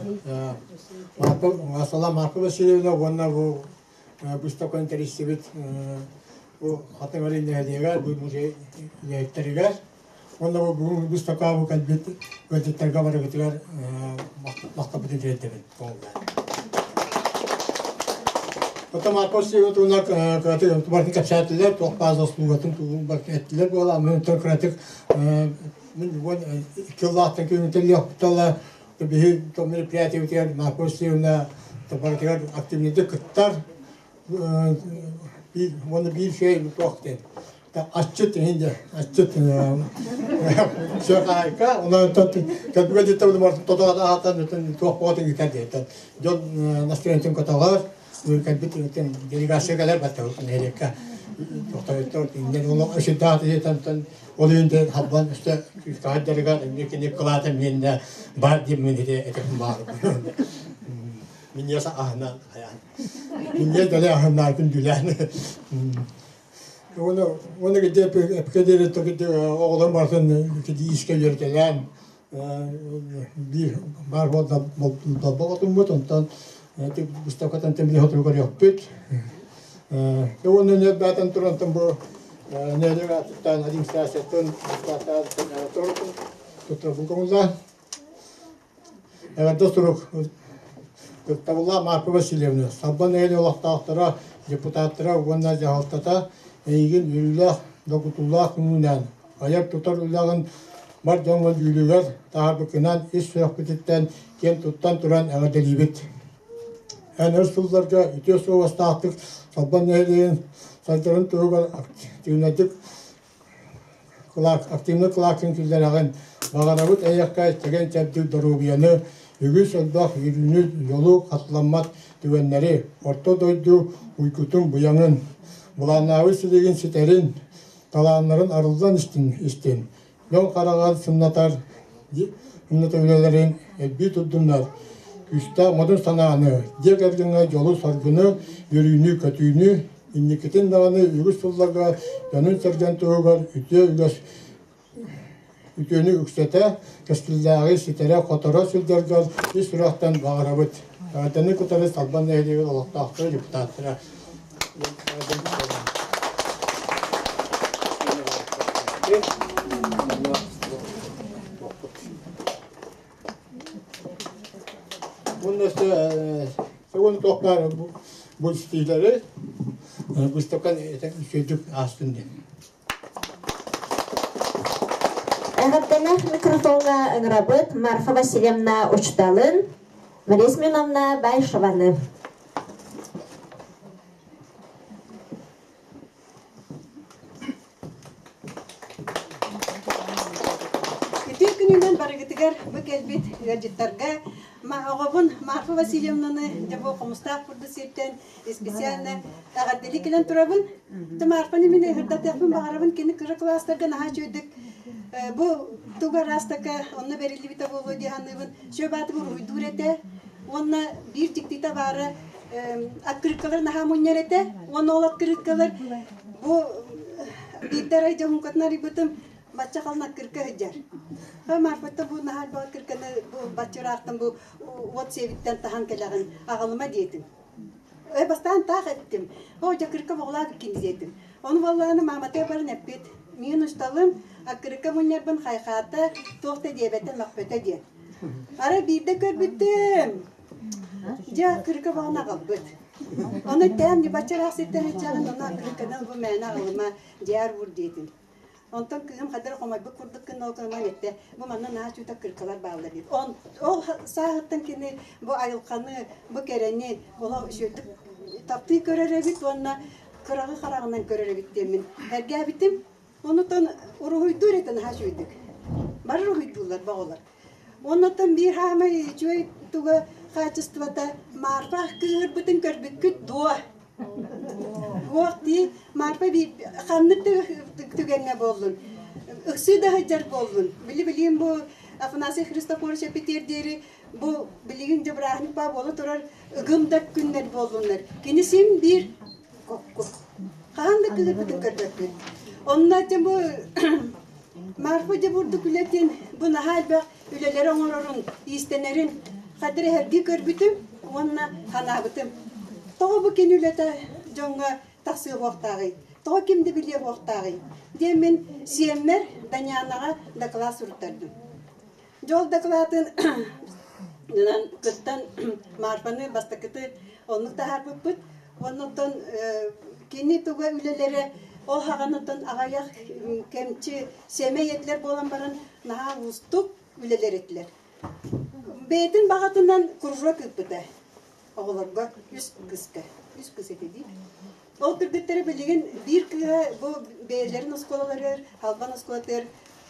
H: Марфа Марфа Васильевна уонна бу Быыстапканы тэрийсибит бу Хатыҥ Арыы нэһилиэгэр, бу музей үлэһиттэригэр уонна бу бүгүн быыстапкаҕа бу кэлбит ыалдьыттарга барыгытыгар махталбытын тириэрдэбин. Потом Марко Сивотуна кыратык барытын кэпсээтилэр, туох баар заслугатын тугун барытын эттилэр буола, мин кыратык мин уон икки күнүтэлиэхпитала Биһи мероприятиебытыгар Марфа Васильевна барытыгар активнайдык кыттар. Уонна биир үчүгэй туох диэн асчыт иһин дьэ асчыт сүөкаайка онон кэлбигэ диттэ тото аатан туох буолатын ыытар диэтэн дьон настроениетын көтөҕөр кэлбит делегация кэлэр баттар нэһилиэккэ тохтойтор иннен олох өсүрдээх диэтантан ол иһин халбан өстө күүстээх эмиэ кини кылаата миэннэ баар диэммин ити этим баар минньиэс аһына хайаан минньиэс дэлэ аһынаа күндүлээн уонна уонна киде эпкедери токиде оҕолор барытын киди иискэ үөрэтэлээн биир баар долбо отуммут онтон выставкаттан тэмини хоту көрүөхпүт уонна нөббаатан турантан бу нэлэг аатыттан администрацияттан туттарбын көҥүллээн эҕэрдэ сурук Кыттабыллаах Марфа Васильевна, Салбан нэһилиэк олохтоохторо, депутаттара уонна дьаһалтата эйигин үөрүүлээх, докутуулаах күнүнэн айар-тутар үлэҕин бар дьоҥҥо дьүүлүгэр таһаарбыккынан ис сүрэхпититтэн киэн туттан туран эҕэрдэлиибит. Эн өр сылларга үтүө суобастаахтык Салбан нэһилиэгин сайдарын туһугар активнайдык активнай кылааккын киллэрэҕин. Баҕарабыт эйиэхэ чэгиэн-чэбдик доруобуйаны, үгүс элбэх үөрүүнү, дьолу хатыламмат түгэннэри, орто дойду уйгутун-быйаҥын, былааннаабыт силигин ситэрин, талааннарын арыллан истин, истин. Дьон хараҕар сымнатар сымната үлэлэрин элбии турдуннар, күүстээх модун санааны, дьиэ кэргэҥҥэ дьолу-соргуну, үөрүүнү-көтүүнү, инникитин даҕаны үгүс сылларга дьонун-сэргэн туһугар үтүө үгэс үтүөнү үксэтэ, кэскиллээҕи ситэрэ-хоторо сылдьаргар ис сүрэхтэн баҕарабыт. Эҕэрдэни кытары Салбан нэһилиэгин олохтоохторо, депутаттара. Уонна сегодня туох баар бу истиилэри выставка үчүгэйдик аастын диэн.
A: Эҕэрдэлээх микрофоҥҥа ыҥырабыт Марфа Васильевна учууталын Мария Семеновна Баишеваны.
I: Үтүө күнүнэн барыгытыгар бу кэлбит ыалдьыттарга оҕобун Марфа Васильевнаны дьэ бу хомустаах курдук сиртэн специально эҕэрдэлии кэлэн турабын. Марфаны мин ыһырдатыахпын баҕарабын кини кыра кылаастарга наһаа үчүгэйдик бу тугу араастака онно бэриллибитэ буолуо дии саныыбын. Сүөб аатым уруһуйдуур этэ уонна биир дьиктитэ баара открыткалар наһаа мунньар этэ. Уонна ол открыткалар бу биирдэ арай дьоһуҥкатын арыйбытым бачча халын открытка сылдьар. Марфатта бу наһаа элбэх открытканы бу бачча ыраахтан бу уот сиэбиттэн таһан кэлэҕин аҕалыма диэтим. Э бастаан таах эттим. О дьакырка боҕулаах иккин диэтим. Ону буоллаҕына мааматыгар баран эппит. Миин усталым, аккырыкка мунньарбын хайхаата, туох да диэбэтэ, мөхпөтө диэн. Арай биирдэ көрбүтүм, Дьэ, кырыка баҕана аҕалбыт. Ону тээн ньыбачча ыраах сиртэн иччэҕин, ону кырыканан бу мээнэ аҕалыма, дьээр уур диэтим. Онтон кыыһым хадыр хомойбут курдук гына ол гынан эттэ, бу манна наһаа чуутак кыркалар бааллар диэн. Он, ол сааһыттан кини бу айылҕаны, бу кэрэни олох үчүгэйдик таптыы көрөр эбит уонна кыраҕы хараҕынан көрөр эбит диэммин эргээбитим. Онутон уруһуйдуур этэ наһаа үчүгэйдик. Бары уруһуйдууллар баҕалар. Оннуттан биир хаамай үчүгэй туга хаачыстыбата Марфа кыыһырбытын көрбүккүт дуо? Уох дии Марфа ханнык да түгэҥҥэ буоллун, ыксыы да сылдьар буоллун. Били-билиим бу Афанасий Христофорович эппитиэр диэри бу билигин дьэ бырааһынньык баа буола турар ыгым да күннэр буоллуннар. Кини син биир кокку. Хаһан да кыыһырбытын көрбөппүн. Онно бу Марфа дьэ бурдук үлэтин, бу наһаа элбэх үлэлэри оҥорорун, иистэнэрин хадыр эһэргии көрбүтүм уонна ханаабытым. Тоҕо бу кини үлэтэ дьоҥҥо тахсыа буохтааҕый? Тоҕо ким да билиэ буохтааҕый? диэммин сиэммэр Данянаҕа доклад суруттардым. Дьол докладын кыттан Марфаны бастакыты оннук таһаарбыппыт. Оннуттан кини туга үлэлэрэ ол хаҕаныттан аҕыйах кэмчи сэмэй этилэр буолан баран наһаа уустук үлэлэр этилэр. Бэйэтин баҕатынан кружок ыыппыта оҕолорго үс кыска. Үс кыс этэ дии. Ол кыргыттары билигин биир кыыһа бу бэйэлэрин оскуолаларыгар, Халбан оскуолатыгар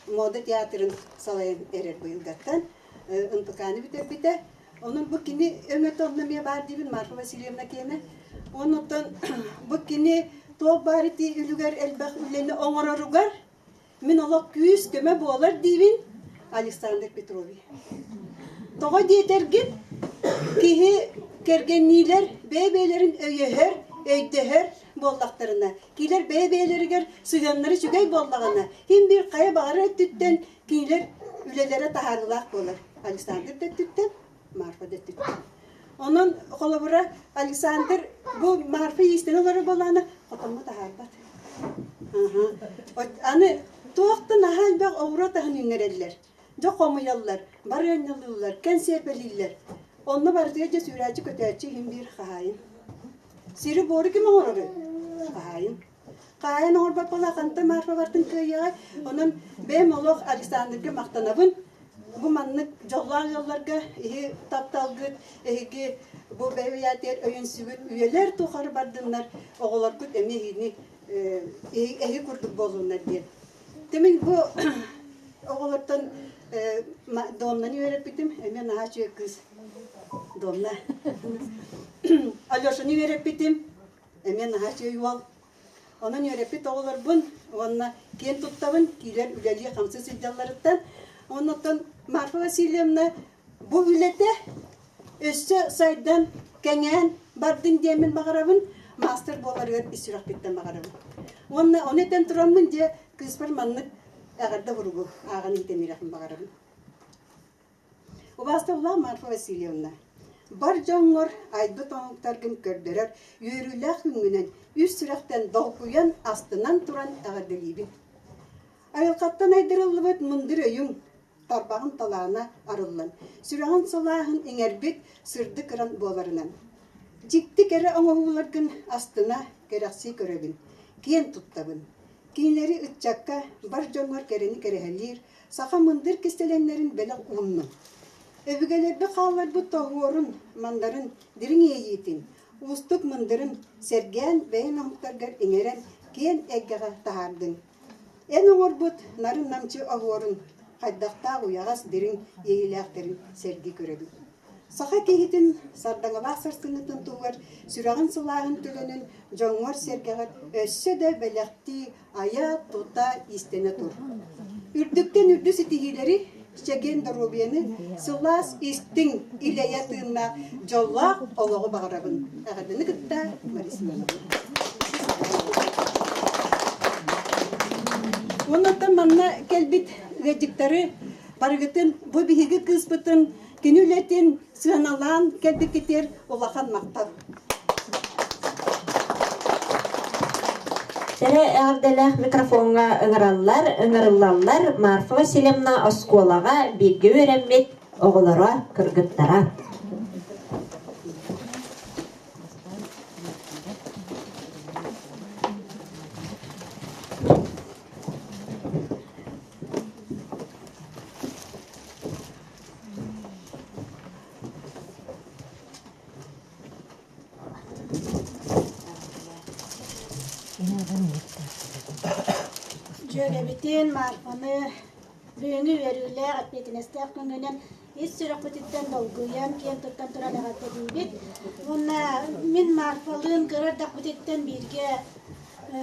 I: мода театрын салайан эрэр быйылгаттан НПК-ны бүтэрбитэ. Онон бу кини өҥөтө онно эмиэ баар диибин Марфа Васильевна киэнэ. Оннуттан бу кини туох баар ити үлүгэр элбэх үлэни оҥороругар мин олох күүс-көмө буолар диибин Александр Петрович. Тоҕо диэтэргит, киһи кэргэнниилэр бэйэ-бэйэлэрин өйөһөр, өйдөһөр буоллахтарына, кинилэр бэйэ-бэйэлэригэр сыһыаннара үчүгэй буоллаҕына, ким биир хайа баҕарар өттүттэн кинилэр үлэлэрэ таһаарыылаах буолар. Александр да өттүттэн, Марфа да өттүттэн. Онон, холобура, Александр бу Марфа иистэнэ олорор буоллаҕына, хотоҥҥо таһаарбат. Аны туох да наһаа элбэх оҕуруот аһын үүннэрэллэр. Дьэ хомуйаллар, барыанньалыыллар, кэнсиэрбэлииллэр. Онно барытыгар дьэ сүүрээччи-көтөөччү иһин биир хаһаайын. Сири-буору ким оҥороруй? Хаһаайын. Хаһаайын оҥорбот буолла хантан Марфа бартын кыайыаҕай? Онон бэйэм олох Александрга махтанабын. Бу маннык дьоллоох ыалларга иһи тапталгыт, эһиги бу бэйэбэйээтигэр өйөнсүгүт үйэлэр тухары бардыннар, оҕолоргут эмиэ эһигини эһи курдук буоллуннар диэн. Тимин бу оҕолортон Домнаны үөрэппитим, эмиэ наһаа үчүгэй кыыс Домна. Алешаны үөрэппитим, эмиэ наһаа үчүгэй уол. Онон үөрэппит оҕолорбун уонна киэн туттабын, киирэн үлэлии-хамсыы сылдьалларыттан. Оннуттан Марфа Васильевна бу үлэтэ өссө сайдан, кэҥээн бардын диэммин баҕарабын, маастар буоларыгар ис сүрэхпиттэн баҕарабын. Уонна ону этэн тураммын дьэ кыыспар маннык эҕэрдэ буругу ааҕан иитэмиэхпин баҕарабын. Убаастабыллаах Марфа Васильевна, бар дьоҥҥор айбыт оҥоһуктаргын көрдөрөр үөрүүлээх күҥҥүнэн үс сүрэхтэн долгуйан, астынан туран эҕэрдэлиибин. Айылҕаттан айдарыллыбыт мындыр өйүҥ, тарбаҕын талаана арыллан, сүрэҕин сылааһын иҥэрбит сырдык ыран буоларынан. Дьикти кэрэ оҥоһууларгын астына, кэрэхсии көрөбүн, киэн туттабын. Кинилэри ыччакка, бар дьоҥҥор кэрэни кэрэһэлиир, саха мындыр кистэлэҥнэрин бэлэх ууннум. Өбүгэлэрбит хаалларбыт тоһуорун, мандарын дириҥ иэйиитин, уустук мындырын сэргээн бэйэҥ оһуктаргар иҥэрэн киэн эйгэҕэ таһаардыҥ. Эн оҥорбут нарын-намчы оһуорун хайдахтаах уйаҕас дириҥ иэйиилээхтэрин сэргии көрөбүн. Саха киһитин сардаҥалаах сарсыҥҥытын туһугар сүрэҕин сылааһын төлөнүн дьоҥҥор-сэргэҕэр өссө да бэлэхтии айа-тута иистэнэ тур. Үрдүктэн үрдүк ситиһиилэри, чэгиэн доруобуйаны, сылаас истиҥ, илэйэ тыыннаах дьоллоох олоҕу баҕарабын. Эҕэрдэни кытта Мария Семеновна. Оннуттан манна кэлбит ыалдьыттары барыгытын бу биһиги кыыспытын кини үлэтин сыаналаан кэлбиккитигэр улахан махтал.
A: Кэрэ эҕэрдэлээх микрофоҥҥа ыҥыраллар, ыҥырыллаллар Марфа Васильевна оскуолаҕа бииргэ үөрэммит оҕолоро, кыргыттара.
J: Дьүөгэбитин Марфаны бүгүҥҥү үөрүүлээх, эппиэтинэстээх күҥҥүнэн ис сүрэхпититтэн долгуйан, киэн туттан туран эҕэрдэлиибит. Уонна мин Марфалыын кыра эрдэхпититтэн бииргэ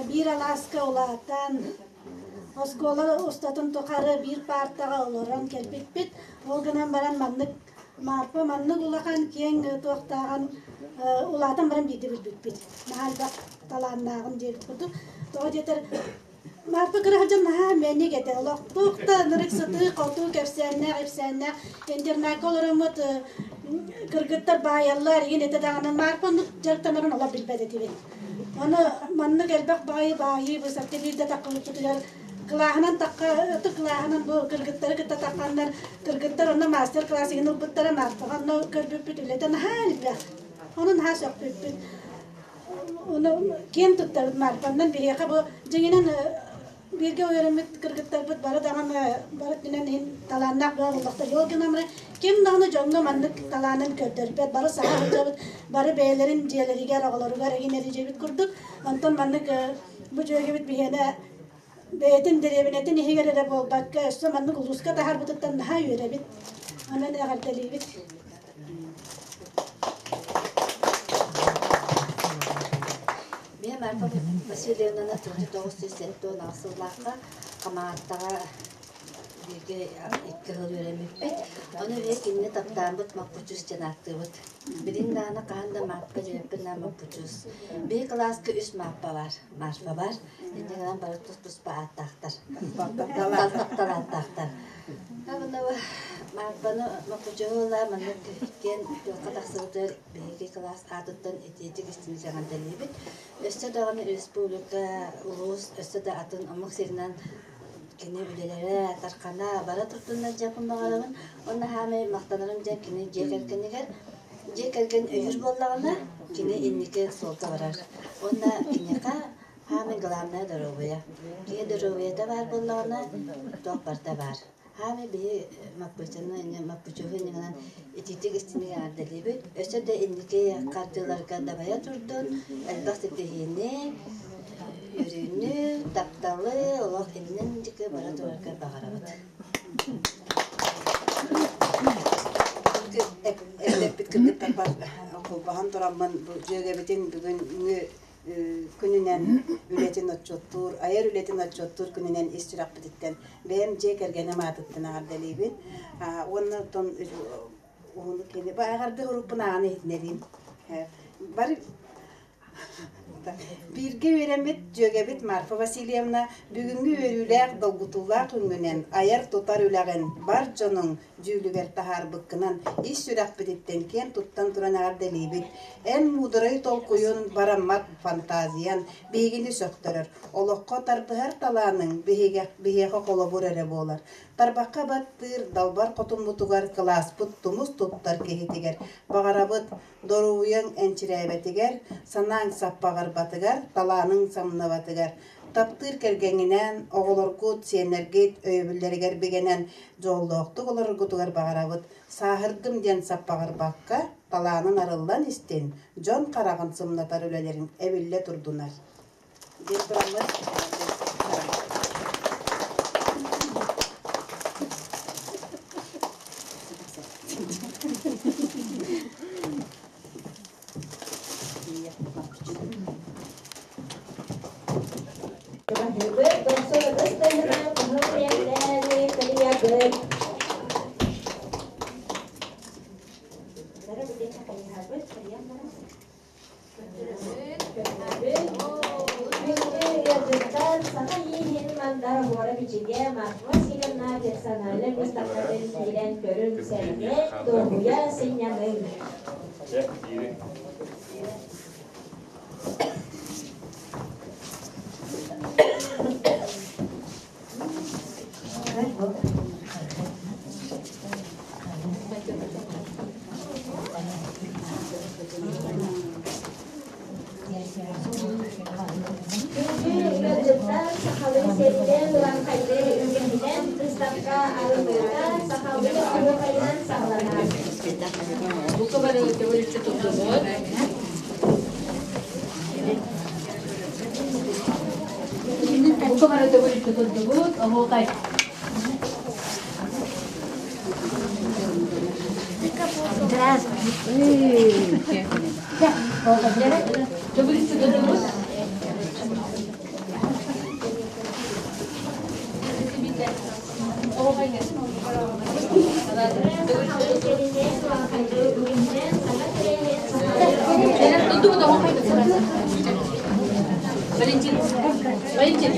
J: биир алааска улаатан, Оскуола устатын тухары биир паартаҕа олорон кэлбиппит. Ол гынан баран маннык Марфа маннык улахан киэҥ туохтааҕын улаатан баран биирдэ билбиппит. Наһаа элбэх талааннааҕын диэбит курдук. Тоҕо диэтэр Марфа кыра сылдьан наһаа мэник этэ. Олохтуох да ынырык сытыы, хотуу, кэпсээннээх, ипсээннээх. Интернакка олороммут кыргыттар баайаллар, игин этэ даҕаны Марфа оннук дьарыктанарын олох билбэт этибит. Аны маннык элбэх баҕайы баайыы быысапка биирдэ таххыбыппытыгар кылааһынан тахха ытык кылааһынан бу кыргыттары кытта тахханнар кыргыттар онно мастер-класс иһин ылбыттара Марфаҕа онно көрбүппүт үлэтэ наһаа элбэх. Ону наһаа сөхпүппүт. Ону киэн туттабыт Марфаннан биһиэхэ бу дьиҥинэн Бииргэ үөрэммит кыргыттарбыт бары даҕаны бары өттүнэн иһин талааннаах бөҕө буоллахтар. Ол гынан баран ким даҕаны дьоҥҥо маннык талаанын көрдөрбөт. Бары саха сылдьабыт, бары бэйэлэрин дьиэлэригэр, оҕолоругар эҥин эридьиэбит курдук. Онтон маннык бу дьүөгэбит биһиэнэ бэйэтин дэриэбинэтин иһигэр эрэ буолбакка, өссө маннык улууска таһаарбытыттан наһаа үөрэбит. Онон эҕэрдэлиибит.
K: Мин Марфа Васильевнаны 1978 сыллаахха Хамааттаҕа бииргэ икки сыл үөрэммиппит. Ону эмиэ кинини таптааммыт Маппучус диэн ааттыыбыт. Билин даҕаны хаһан да Мааппа диэбиппин да Маппучус. Биһи кылааска үс Мааппа бар, Марфа бар. Инньэ гынан бары тус-туспа ааттаахтар. Таптал ааттаахтар. Мааппаны Маппучуһу маннык киэн туохха тахсыбытыгар биһиги кылаас аатыттан итиитик истиҥ эҕэрдэлиибит. Өссө даҕаны республика, улуус, өссө да атын омук сиринэн кини үлэлэрэ тархана бара турдуннар диэхпин баҕарабын. Уонна хаамай махтанарым диэн кини дьиэ кэргэнигэр дьиэ кэргэн өйүүр буоллаҕына, кини инники суолга барар. Уонна киниэхэ хаамай главное доруобуйа. Киһи доруобуйата баар буоллаҕына, туох барыта баар. Хаамай биһи Маппычаны Маппычуһу иннигинэн итиитик истиҥник эҕэрдэлиибит. Өссө да инники хардыыларга дабайа турдун, элбэх ситиһиини, үөрүүнү, тапталы, олох иннин диэки бара турарга баҕарабыт.
L: Эппит кыргыттарбар холбоһон тураммын бу дьүөгэбитин бүгүҥҥү күнүнэн үлэтин отчуоттуур, айар үлэтин отчуоттуур күнүнэн ис сүрэхпититтэн бэйэм дьиэ кэргэним аатыттан эҕэрдэлиибин. Уонна оттон уһуннук кини бу эҕэрдэ урукпун ааҕан иһитинэриим. Бары Бииргэ үөрэммит дьүөгэбит Марфа Васильевна бүгүҥҥү үөрүүлээх, долгутуулаах күҥҥүнэн айар-тутар үлэҕин бар дьонуҥ дьүүлүгэр таһаарбыккынан ис сүрэхпититтэн киэн туттан туран эҕэрдэлиибит. Эн муударай толкуйун, бараммат фантазиян биһигини сөхтөрөр. Олоххо тардыһар талааныҥ биһиэхэ холобур эрэ буолар. Тарбахха баттыыр далбар хотуммутугар кылааспыт тумус туттар киһитигэр баҕарабыт доруобуйаҥ энчирээбэтигэр, санааҥ саппаҕырбатыгар, талааныҥ самныбатыгар, таптыыр кэргэҥҥинээн, оҕолоргут, сиэннэргит өйөбүллэригэр бигэнэн дьоллоохтук олороргутугар баҕарабыт. Сааһырдым диэн саппаҕырбакка, талаанын арыллан истин, дьон хараҕын сымнатар үлэлэриҥ эбиллэ турдунар. Диэн тураммыт
A: Саха ииһин мандар оһуора-бичигэ Марфа Васильевна персональнай быыстапкатын киирэн көрүҥ, сэргээҥ, дуоһуйа сынньаныҥ. Ыалдьыттар сахалыы сиэринэн урааҥхайдыы үгэһинэн быыстапка арыллыыта сахалыы оһуохайынан саҕаланар.
M: Бука бары төгүрүччү туттубут. Бука бары төгүрүччү туттубут. Оһуохай. Здравствуйте. Төгүрүччү туттубут. Валентин. Валентин.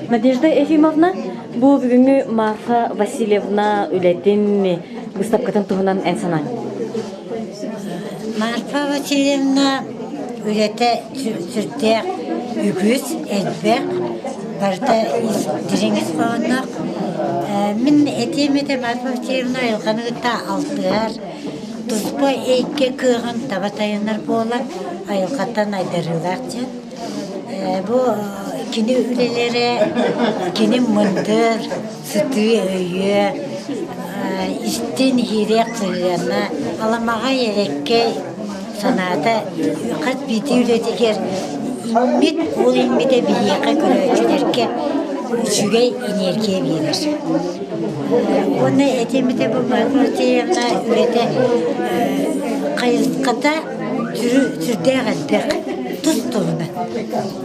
N: Надежда Ефимовна, бу бүгүҥҥү Марфа Васильевна үлэтин быыстапкатын туһунан эн санааҥ.
O: Марфа Васильевна үлэтэ сүрдээх үгүс, элбэх, барыта дириҥ ис хоһоонноох. Мин этиэм этэ Марфа Васильевна айылҕаны кытта алтыһар, туспа эйгэ кыаҕын таба тайанар буолан, айылҕаттан айдарыылаах диэн. Бу кини үлэлэрэ кини мындыр, сытыы өйө, истин иһириэх сыһыана, аламаҕай элэккэй санаата хас биирдии үлэтигэр иҥмит, ол иҥмитэ биһиэхэ көрөөччүлэргэ үчүгэй энергия биэрэр. Уонна этим этэ бу Марфа Алексеевна үлэтэ хайысхата сүрдээх элбэх тус-туһунан.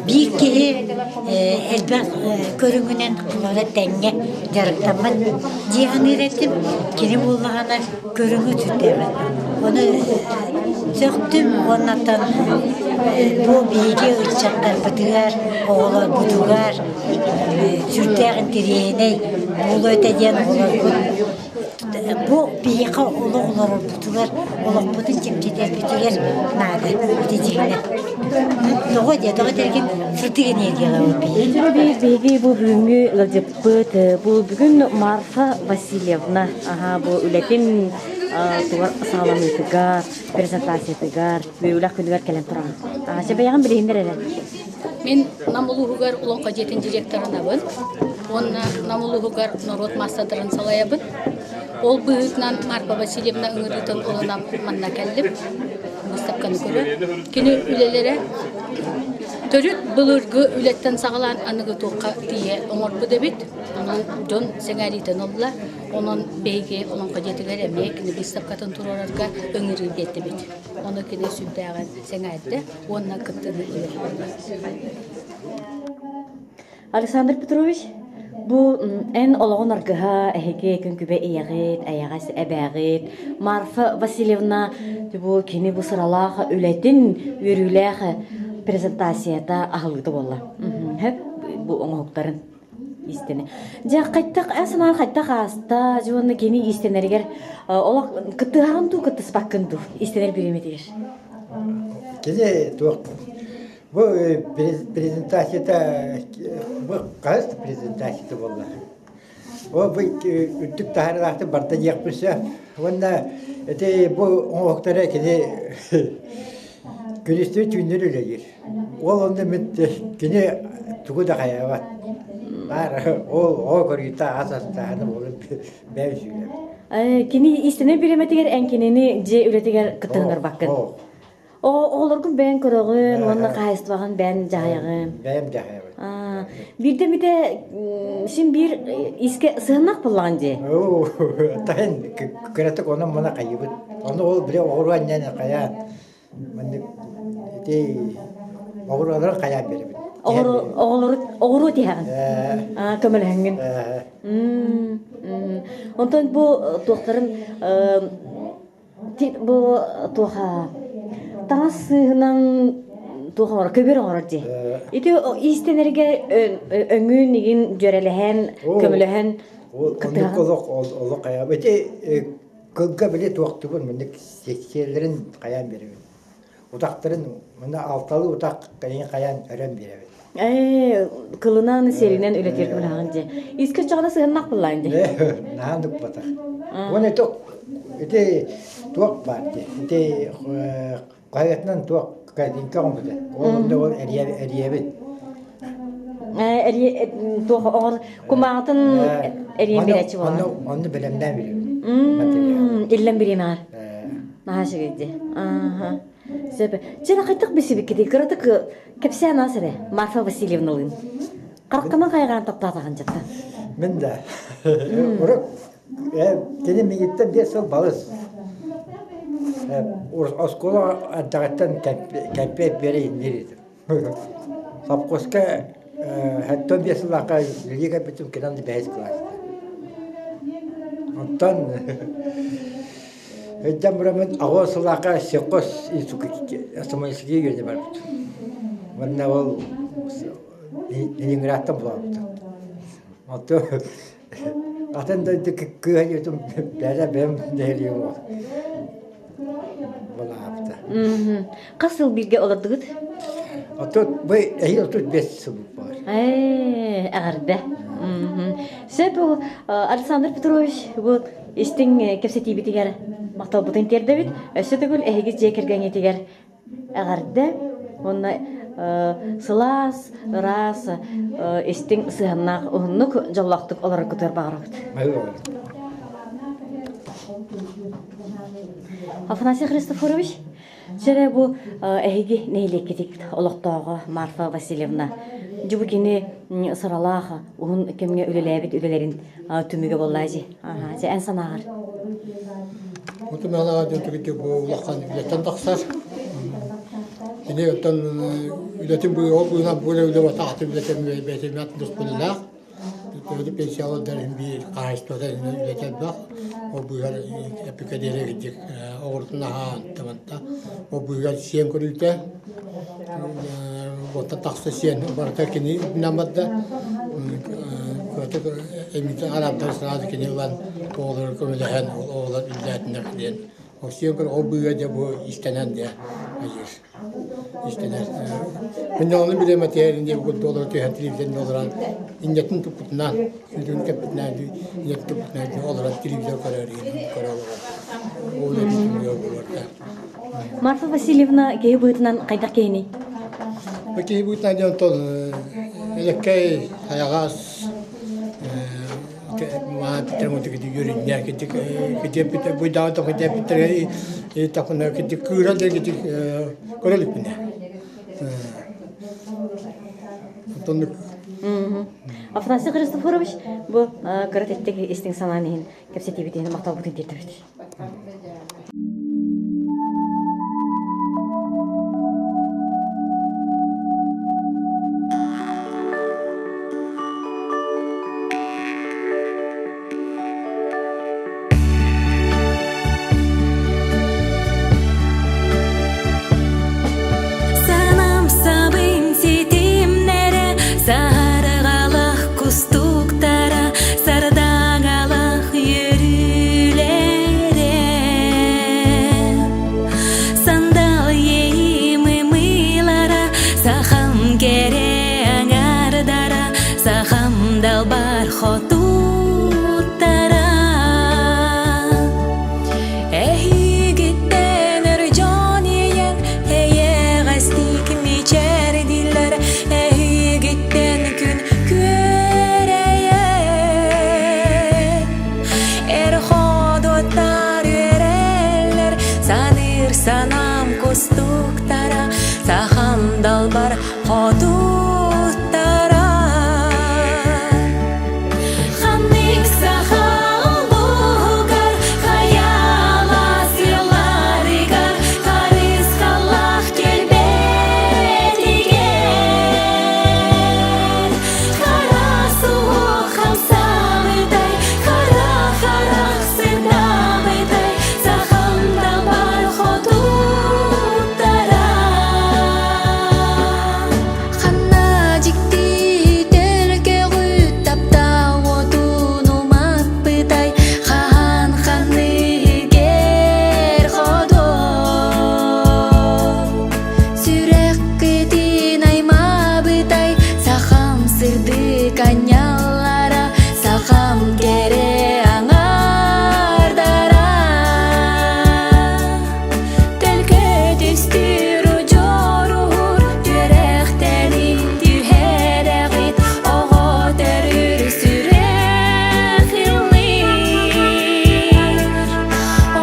O: Биир киһи элбэх көрүҥүнэн холобура тэҥҥэ дьарыктаммат дии саныыр этим. Кини буоллаҕына көрүҥү сүрдээх Ону сөхтүм уоннаттан бу биһиги ыччаттарбытыгар, оҕолорбутугар сүрдээх интэриэһинэй буолуо этэ диэн оҕолорбут Бу биһиэхэ олох олорорбутугар, олохпутун чэпчэтэрбитигэр наада ити дьиҥинэн. Тоҕо диэ, тоҕо этэргин сырдык энергиялаах биһиги.
N: Биһиги бу бүгүҥҥү ыалдьыппыт бу бүгүн Марфа Васильевна аха бу үлэтин тугар саҕаланыытыгар, презентациятыгар, үлэх күнүгэр кэлэн туран. Аха бэйэҕин билиһиннэр эрэ.
M: Мин Нам улууһугар Олоҥхо дьиэтин директорынабын уонна Нам улууһугар норуот маастардарын салайабын. Ол быһыытынан Марфа Васильевна ыҥырыытын ылынан манна кэллим, быыстапканы көрө. Кини үлэлэрэ төрүт былыргы үлэттэн саҕалаан аныгы туохха тиийэ оҥорбут эбит. Онон дьон сэҥээриитин ылла. Онон биһиги Олоҥхо дьиэтигэр эмиэ кини быыстапкатын туруорарга ыҥырыы биэрдибит. Ону кини сүрдээҕин сэҥээрдэ уонна кыттыыны ылыахтара.
N: Александр Петрович, бу эн олоҕун аргыһа эһиги күн күбэ ийэҕит, эйэҕэс эбээҕит Марфа Васильевна бу кини бу сыралаах үлэтин үөрүүлээх презентацията аһыллыыта буолла. Хөп бу оҥоһуктарын истэни. Дьэ хайтах эн санаан хайтах ааста дьэ кини истэнэригэр олох кыттыһаҕын дуу кыттыспаккын дуу истэнэр бириэмэтигэр.
P: Кини туох бу презентацията бу хаһыс презентацията буолла. Ол бу үрдүк таһаарыылаахтык барда диэхпин сөп. Уонна ити бу оҥоһуктара кини күнүстүү түүннэр үлэлиир. Ол онно мин кини тугу да хайаабат. Баар ол оҕо көрүүтэ ас астааһына буолан бэйэм сүүрэбин.
N: Кини истинэ бириэмэтигэр эн кинини дьиэ үлэтигэр кыттыһыннарбаккын. Оҕолоргун бэйэҥ көрөҕүн уонна хаһаайыстыбаҕын бэйэҥ дьаһайаҕын.
P: Бэйэм дьаһайабын.
N: Биирдэ эмитэ син биир искэ сыһыннах буоллаҕын дии.
P: Таһын кыратык онон мана хайыбыт. Ону ол били оҕуруо анньан хайаан Маннык ити оҕуруоларын хайаан биэрэбин.
N: Оҕолору оҕуруо тиһэҕин. Көмөлөһөҥҥүн. Онтон бу туохтарын бу туоха таҥас сыыһынан туох оҥорор көбүөр оҥорор дии. Ити иистэнэргэ өҥүн игин дьүөрэлэһэн, көмөлөһөн
P: Оннук олох олох хайаан. Ити Кылга били туохтугун маннык сиэллэрин хайаан биэрэбин. Утахтарын мына алталыы утах кайын хайаан өрөн биэрэбин.
N: Ээ, кылынан сиэлинэн үлэтиир кымнаһаҕын дии. Искэ чоҕуна сыһыннах буллаан дии.
P: Наһаа дукпатах. Уон ити ити туох баар дии. Ити хаһыатынан туох картинка оҥорбута. Ол онно ол эрийэбит.
N: Туох оҕор кумаҕытын эрийэн биэрээччи буолан.
P: Онно онно бэлэмнээн билэбин.
N: Иллэн бириэмэҕэр. Наһаа үчүгэй дии. Ааха. Сөп. Чэ, хайтах бисибиккитий? Кыратык кэпсээн аас эрэ. Марфа Васильевналыын. Хараххынан хайҕаан таптаатаҕын дьатта.
P: Мин да. Урут Кини миигиттэн 5 сыл балыс. Оскуола эрдэҕиттэн кэмпиэт биэрэ иннир этим. Сопхуоска 75 сыллаахха үлэлии кэлбитим, кэлэн бэһис кылааска. Онтон өйдөөн бараммын аҕыс сыллаахха сельхоз Ото атын дойду кыыһа диэтим бэйэ бэйэм нэһилиэгим балаабыта.
N: Хас сыл бииргэ олордугут?
P: Отут бу эһиил 35 сыл бар.
N: Ээ, эҕэрдэ. Сөп Александр Петрович бу истиҥ кэпсэтиибитигэр махталбытын тиэрдэбит. Өссө төгүл эһиги дьиэ кэргэҥҥитигэр эҕэрдэ уонна сылаас, ыраас, истиҥ сыһыаннаах уһуннук дьоллоохтук олороргутугар баҕарабыт. Афанасий Христофорович, Чэрэ бу эһиги нэһилиэккитик олохтооҕо Марфа Васильевна дьубу кини сыралаах уһун кэмҥэ үлэлээбит үлэлэрин түмүгэ буоллаа дии. Дьэ эн санааҕар?
H: Оту мэлаҕа диэн түгүтү бу улахан үлэттэн тахсар. Кини оттон үлэтин бу ол быынан бу үлэ бата атын үлэтин бэйэтин тус үлэлээх. Төһө пенсиялардар иһин биир хаһаайыстыбата үлэтэ элбэх. Ол быыһар эппикэ диэри кырдьык оҕурутун аһаан таманта. Ол быыһар сиэн көрүүтэ уонтан тахса сиэн барыта кини үрдүнэн барда. Кыратык эмиитэ араабдар сразу кини ылан оҕолору көмөлөһөн оҕолор үллээтиннэр диэн. Ол сиэн көр ол быыһа дьэ бу истэнэн дьэ айыыр. Истэнэр. Мунньаҕаны бириэмэтигэр диэн курдук олоро түһэн телевизорын олорон инньэтин туппутунан, сүүрүн кэппитинэн инньэтин туппутунан олорон телевизор көрөр көрө олорон. Ол эбит буолар
N: Марфа Васильевна киһи быһыытынан хайдах киһиний?
H: Бу киһи быһыытынан дьон тол элеккэй, хайаҕас,
N: Афанасий Христофорович бу кыра тэттик истиҥ санаан иһин кэпсэтиибит иһин махталбытын тиэрдэбит.
Q: Санам сабын ситимнэрэ, сарыгалах кустуктара, сардаҥалах үөрүүлэрэ. Сандал иэйиим ымыылара, сахам кэрэ аҥардара, сахам далбар хотуттара. Эһигиттэн өр дьон ийэҥ эйэҕэстик мичээрдииллэр, эһигиттэн күн күөрэйэр. Эр ходуоттар үөрэллэр, саныыр санаам кустуктара, сахам далбар хотуттара. Ханнык саха улууһугар хайалас ыалларыгар харысхаллаах кэлбэтигэр хара суох хамсаабытай, хара харах сырдаабытай, сахам далбар хотуттара. Ханна дьикти төлкөҕүт таптал уотун умаппытай, хаһан ханныгер ходуо. Сүрэххитин аймаабытай, сахам сырдык анньаллара, сахам кэрэ аҥаардара. Төлкө түстүүр удьуоруһур, түөрэхтэнин түһэрэҕит, оҕо төрүүр сүрэх ыллыыр.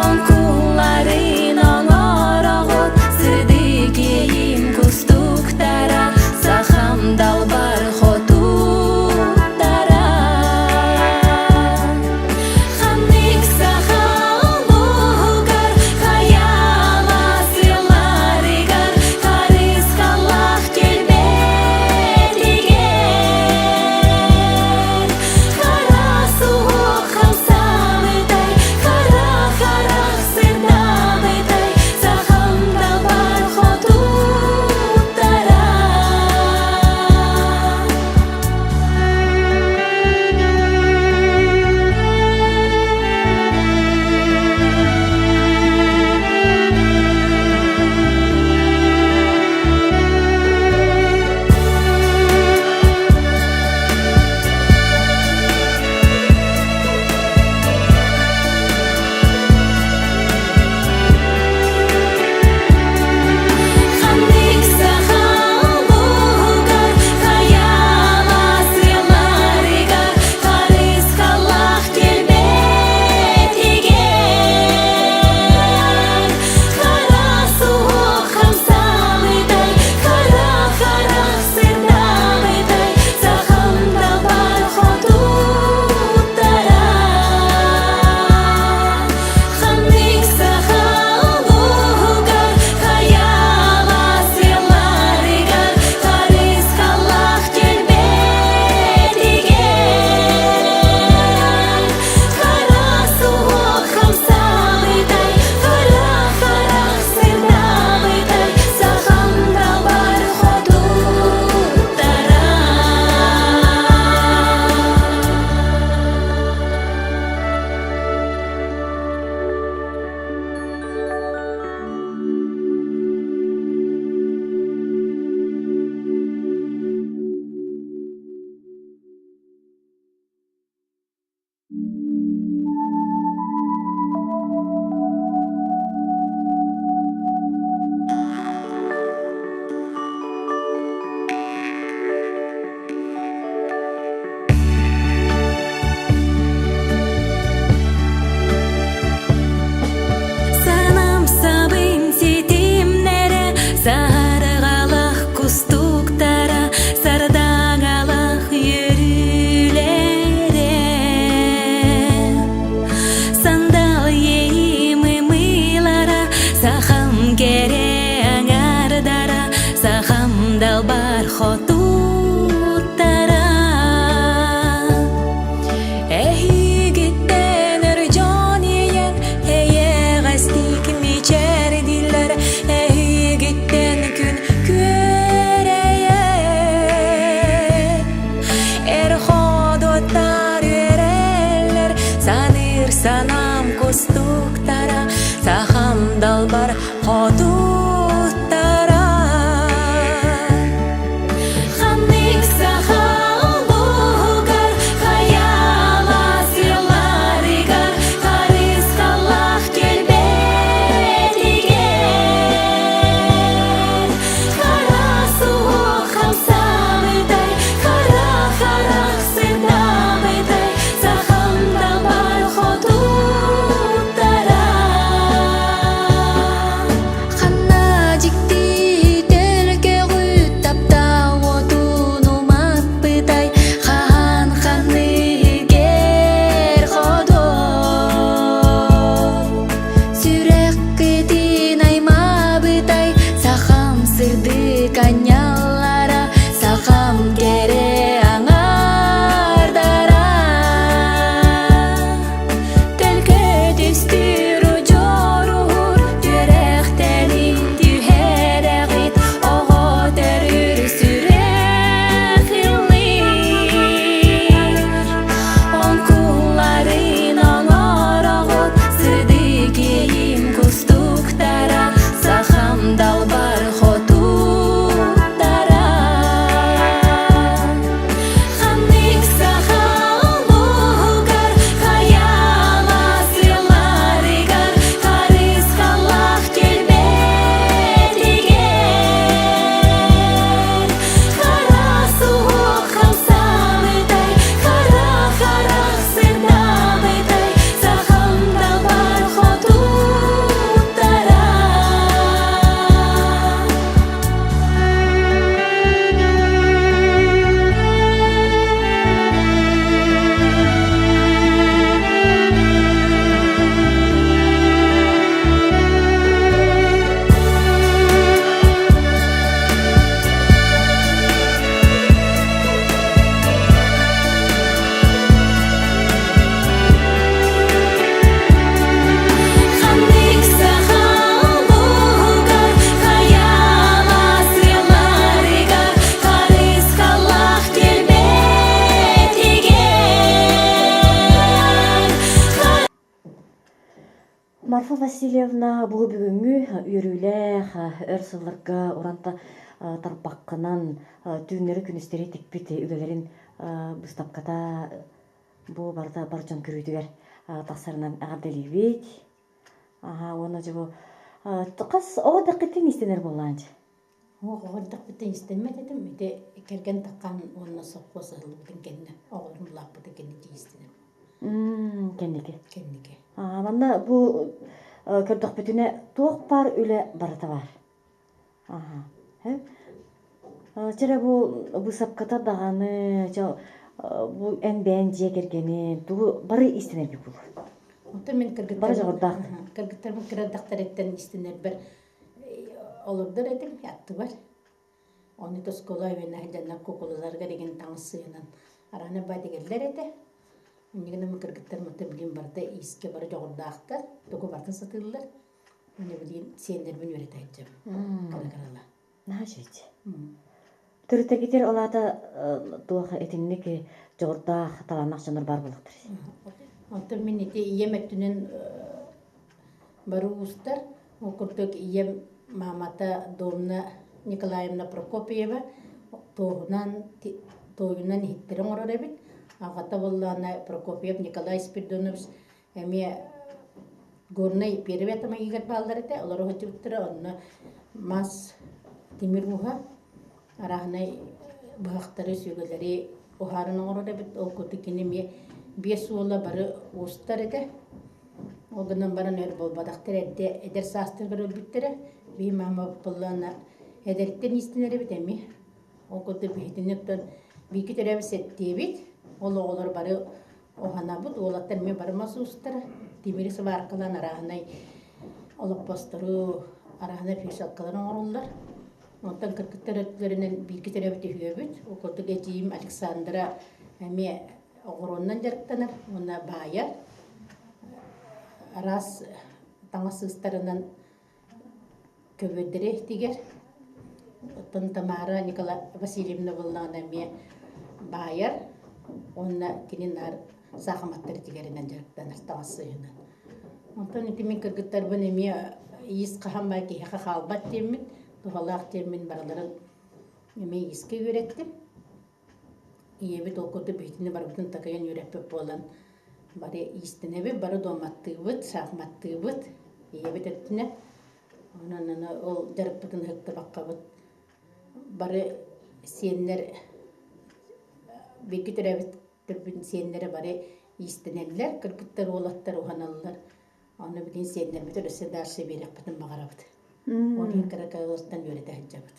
Q: Оҥкулларын оҥороҕут, сырдык иэйиим кустуктара, сахам далбар хотуттара.
N: Марфа Васильевна бу бүгүҥҥү үөрүүлээх өр сылларга уранта тарбаххынан түүннэри-күнүстэри тикпит үлэлэрин быыстапката бу барыта бар дьон көрүүтүгэр тахсарынан эҕэрдэлиибит. Аха уонна дьэ бу хас оҕо дэххитин истэнэр буоллаан дьэ?
R: Оҕо эрдэхпиттэн истэммэт этим. Ити кэргэн таххан уонна сопхуос ыһыллыбытын кэннэ, оҕолорум улааппытын кэннэ тиийистиним.
N: Кэнники.
R: Кэнники.
N: Манна бу көрдөхпүтүнэ туох баар үлэ барыта баар. Аха. Чэрэ бу быысапката даҕаны чэ бу эн бэйэн дьиэ кэргэнин тугу бары истэнэрбит буолуо.
R: Онтон мин
N: Бары дьоҕурдаах.
R: кыргыттарбын кыра эрдэхтэриттэн истинэрбэр олордор этим аттыбар. Ону оскуола үөнэ дьоннор кукулаларыгар игин таҥас сыһынан арана ба дигеллер этэ. Иннигин кыргыттар мата билин барда иискэ бары дьоҕурдаахтар, тугу бартын сатыыллар. Уонна билигин сиэннэрбин үөрэтэ сылдьабын. Кыра-кырала.
N: Наһаа үчүгэй. Төрүттэргитигэр ол аата туох итинник дьоҕурдаах, талааннаах дьоннор баар буолуохтар.
R: Онтон мин ити ийэм өттүнэн бары уустар. Ол курдук ийэм маамата Домна Николаевна Прокопьева туоһунан туойунан иһиттэри оҥорор эбит. Аҕата буоллаҕына Прокопьев Николай Спиридонович Эмиэ Горнай первый атомайыгар бааллар этэ, олоро сылдьыбыттара, онно мас тимир ууһа, арааһынай быһахтары, сүгэлэри уһааран оҥорор эбит. Ол курдук кини эмиэ биэс уола бары уустар этэ. Ол гынан баран өр буолбатахтар, эрдэ эдэр саастарыгар өлбүттэрэ. Биһи маама буоллаҕына эдэриттэн иистэнэр эбит эмиэ. Ол курдук биһитини оттон бииргэ төрөөбүт сэттиэбит. Ол оҕолор бары Уһанабыт, уолаттар эмиэ бары мас уустара, тимири сыбааркалаан арааһынай олоппостору, арааһынай фишалкалары оҥороллор. Онтон кыргыттар өттүлэринэн бииргэ төрөөбүт үһүөбүт. Ол курдук эдьиийим Александра эмиэ оҕуруоннан дьарыктанар уонна баайар. Араас таҥас сыыстарынан көбүөрдэри тигэр. Оттон Тамара Николай Васильевна буоллаҕына эмиэ баайар уонна кини наар саахыматтары тигэринэн дьарыктанар таҥас сыыһынан. Онтон ити мин кыргыттарбын эмиэ иис хаһан баа киһиэхэ хаалбат диэммин, туһалаах диэммин барыларын эмиэ иискэ үөрэттим. Ийэбит ол курдук биһитини барыбытын такайан үөрэппит буолан бары иистэнэбит, бары дуоматтыыбыт, шахматтыыбыт ийэбит өттүнэ. Онон аны ол дьарыкпытын ыһыктыбаккабыт бары сиэннэр бииргэ төрөөбүт төрбүт сиэннэрэ бары иистэнэллэр, кыргыттар, уолаттар уһаналлар. Ону билигин сиэннэрбит өссө дальше биэриэхпитин баҕарабыт. Ол иһин кыра кыра үөрэтэ сылдьабыт.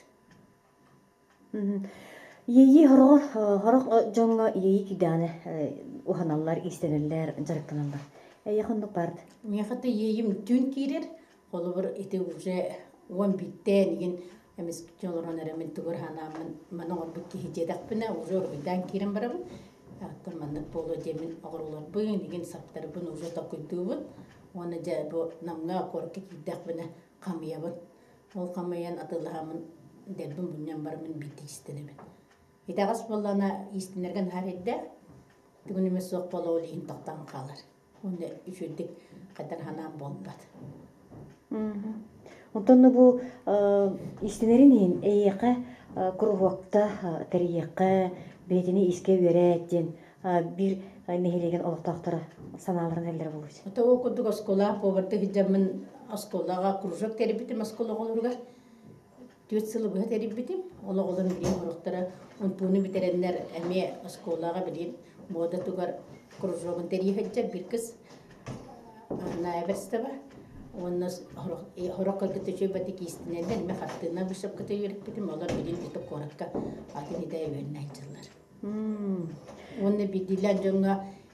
N: Иэйии хороҕор сорох дьоҥҥо иэйии киирдэҕинэ уһаналлар, иистэнэллэр, дьарыктаналлар. Эйиэхэ оннук баар да?
R: Миэхэ да иэйиим түүн киирэр. Холобур, ити уже уон биирдээн игин эмискэ олорон эрэ мин тугу эрэ санааммын маны оҥорбут киһи диэтэхпинэ уже уруһуйдаан киирэн барабын. Оттон маннык буолуо диэммин оҕурууларбын, игин саптарбын уже толкуйдуубун. Уонна дьэ бу Намҥа куоракка киирдэхпинэ хамыйабын. Ол хамыйан атыылаһаммын дэлбин мунньан бараммын биирдэ иистэнэбин. Итэҕэс буоллаҕына иистэнэргэ наһаа эрэйдээх. Тугун эмэ суох буола ол иһин тохтоон хаалар. Уонна үчүгэйдик хайдах санаам буолбат.
N: Онтон бу иистэнэрин иһин эйиэхэ куруһуокта тэрийиэххэ, бэйэтини иискэ үөрэт диэн биир нэһилиэгин олохтоохторо санааларын эллэрэ буолуо.
R: Ото ол курдук оскуола поварды сылдьаммын оскуолаҕа кружок тэрийбитим оскуола оҕолоругар. Түөрт сылы быһа тэрийбитим. Ол оҕолорум билигин сорохторо унтууну бүтэрэннэр эмиэ оскуолаҕа билигин муода тугар кружогун тэрийэ сылдьар биир кыс Анна Эверстова. Уонна сорох кыргыттар үчүгэй батык иистэнэллэр, эмиэ хартыына выставката үөрэппитим. Олор билигин ити куоракка атын идэ үөрэнэ сылдьаллар. Уонна биирдиилээн дьоҥҥо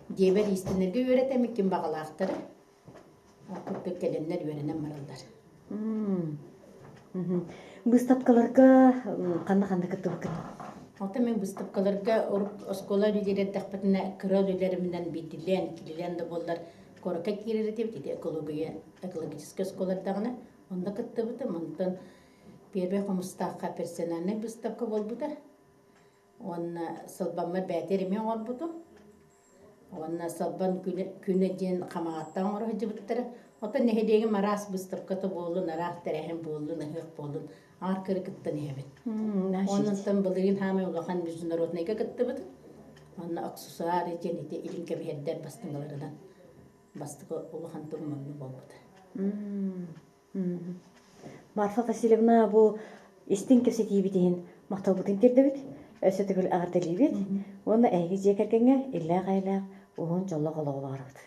R: дьиэбэр иистэнэргэ үөрэтэммит ким баҕалаахтара ол курдук кэлэннэр үөрэнэн бараллар.
N: Быыстапкаларга ханна-ханна кыттыбыккын?
R: Оттон мин быыстапкаларга урут оскуола үлэлиир эрдэхпитинэ кыра үлэлэриминэн биирдиилээн, иккилиилээн да буоллар куоракка киирэр этибит. Ити экология, экологическай оскуолардаҕына онно кыттыбытым. Онтон Первый Хомустаахха персональнай быыстапка буолбута. Уонна сылбаммар бээтэр эмиэ оҥорбутум. Уонна Салбан күнэ диэн Хамаҕаттан оҥоро сылдьыбыттара. Оттон нэһилиэгим араас быыстапката буоллун, араас тэрээһин буоллун, ыһыах буоллун, аар кыры кыттан иһэбин. Оннуттан былырыын хаамай улахан международнайга кыттыбытым. Онно аксессуар диэн ити илин кэбиһэрдэр бастыҥаларынан бастакы улахан тугум буолбута.
N: Марфа Васильевна бу истиҥ кэпсэтиибит иһин махталбытын тиэрдэбит, өссө төгүл эҕэрдэлиибит уонна эһиги дьиэ кэргэҥҥэ иллээх-эйэлээх уһун дьоллоох олоҕу баҕарабыт.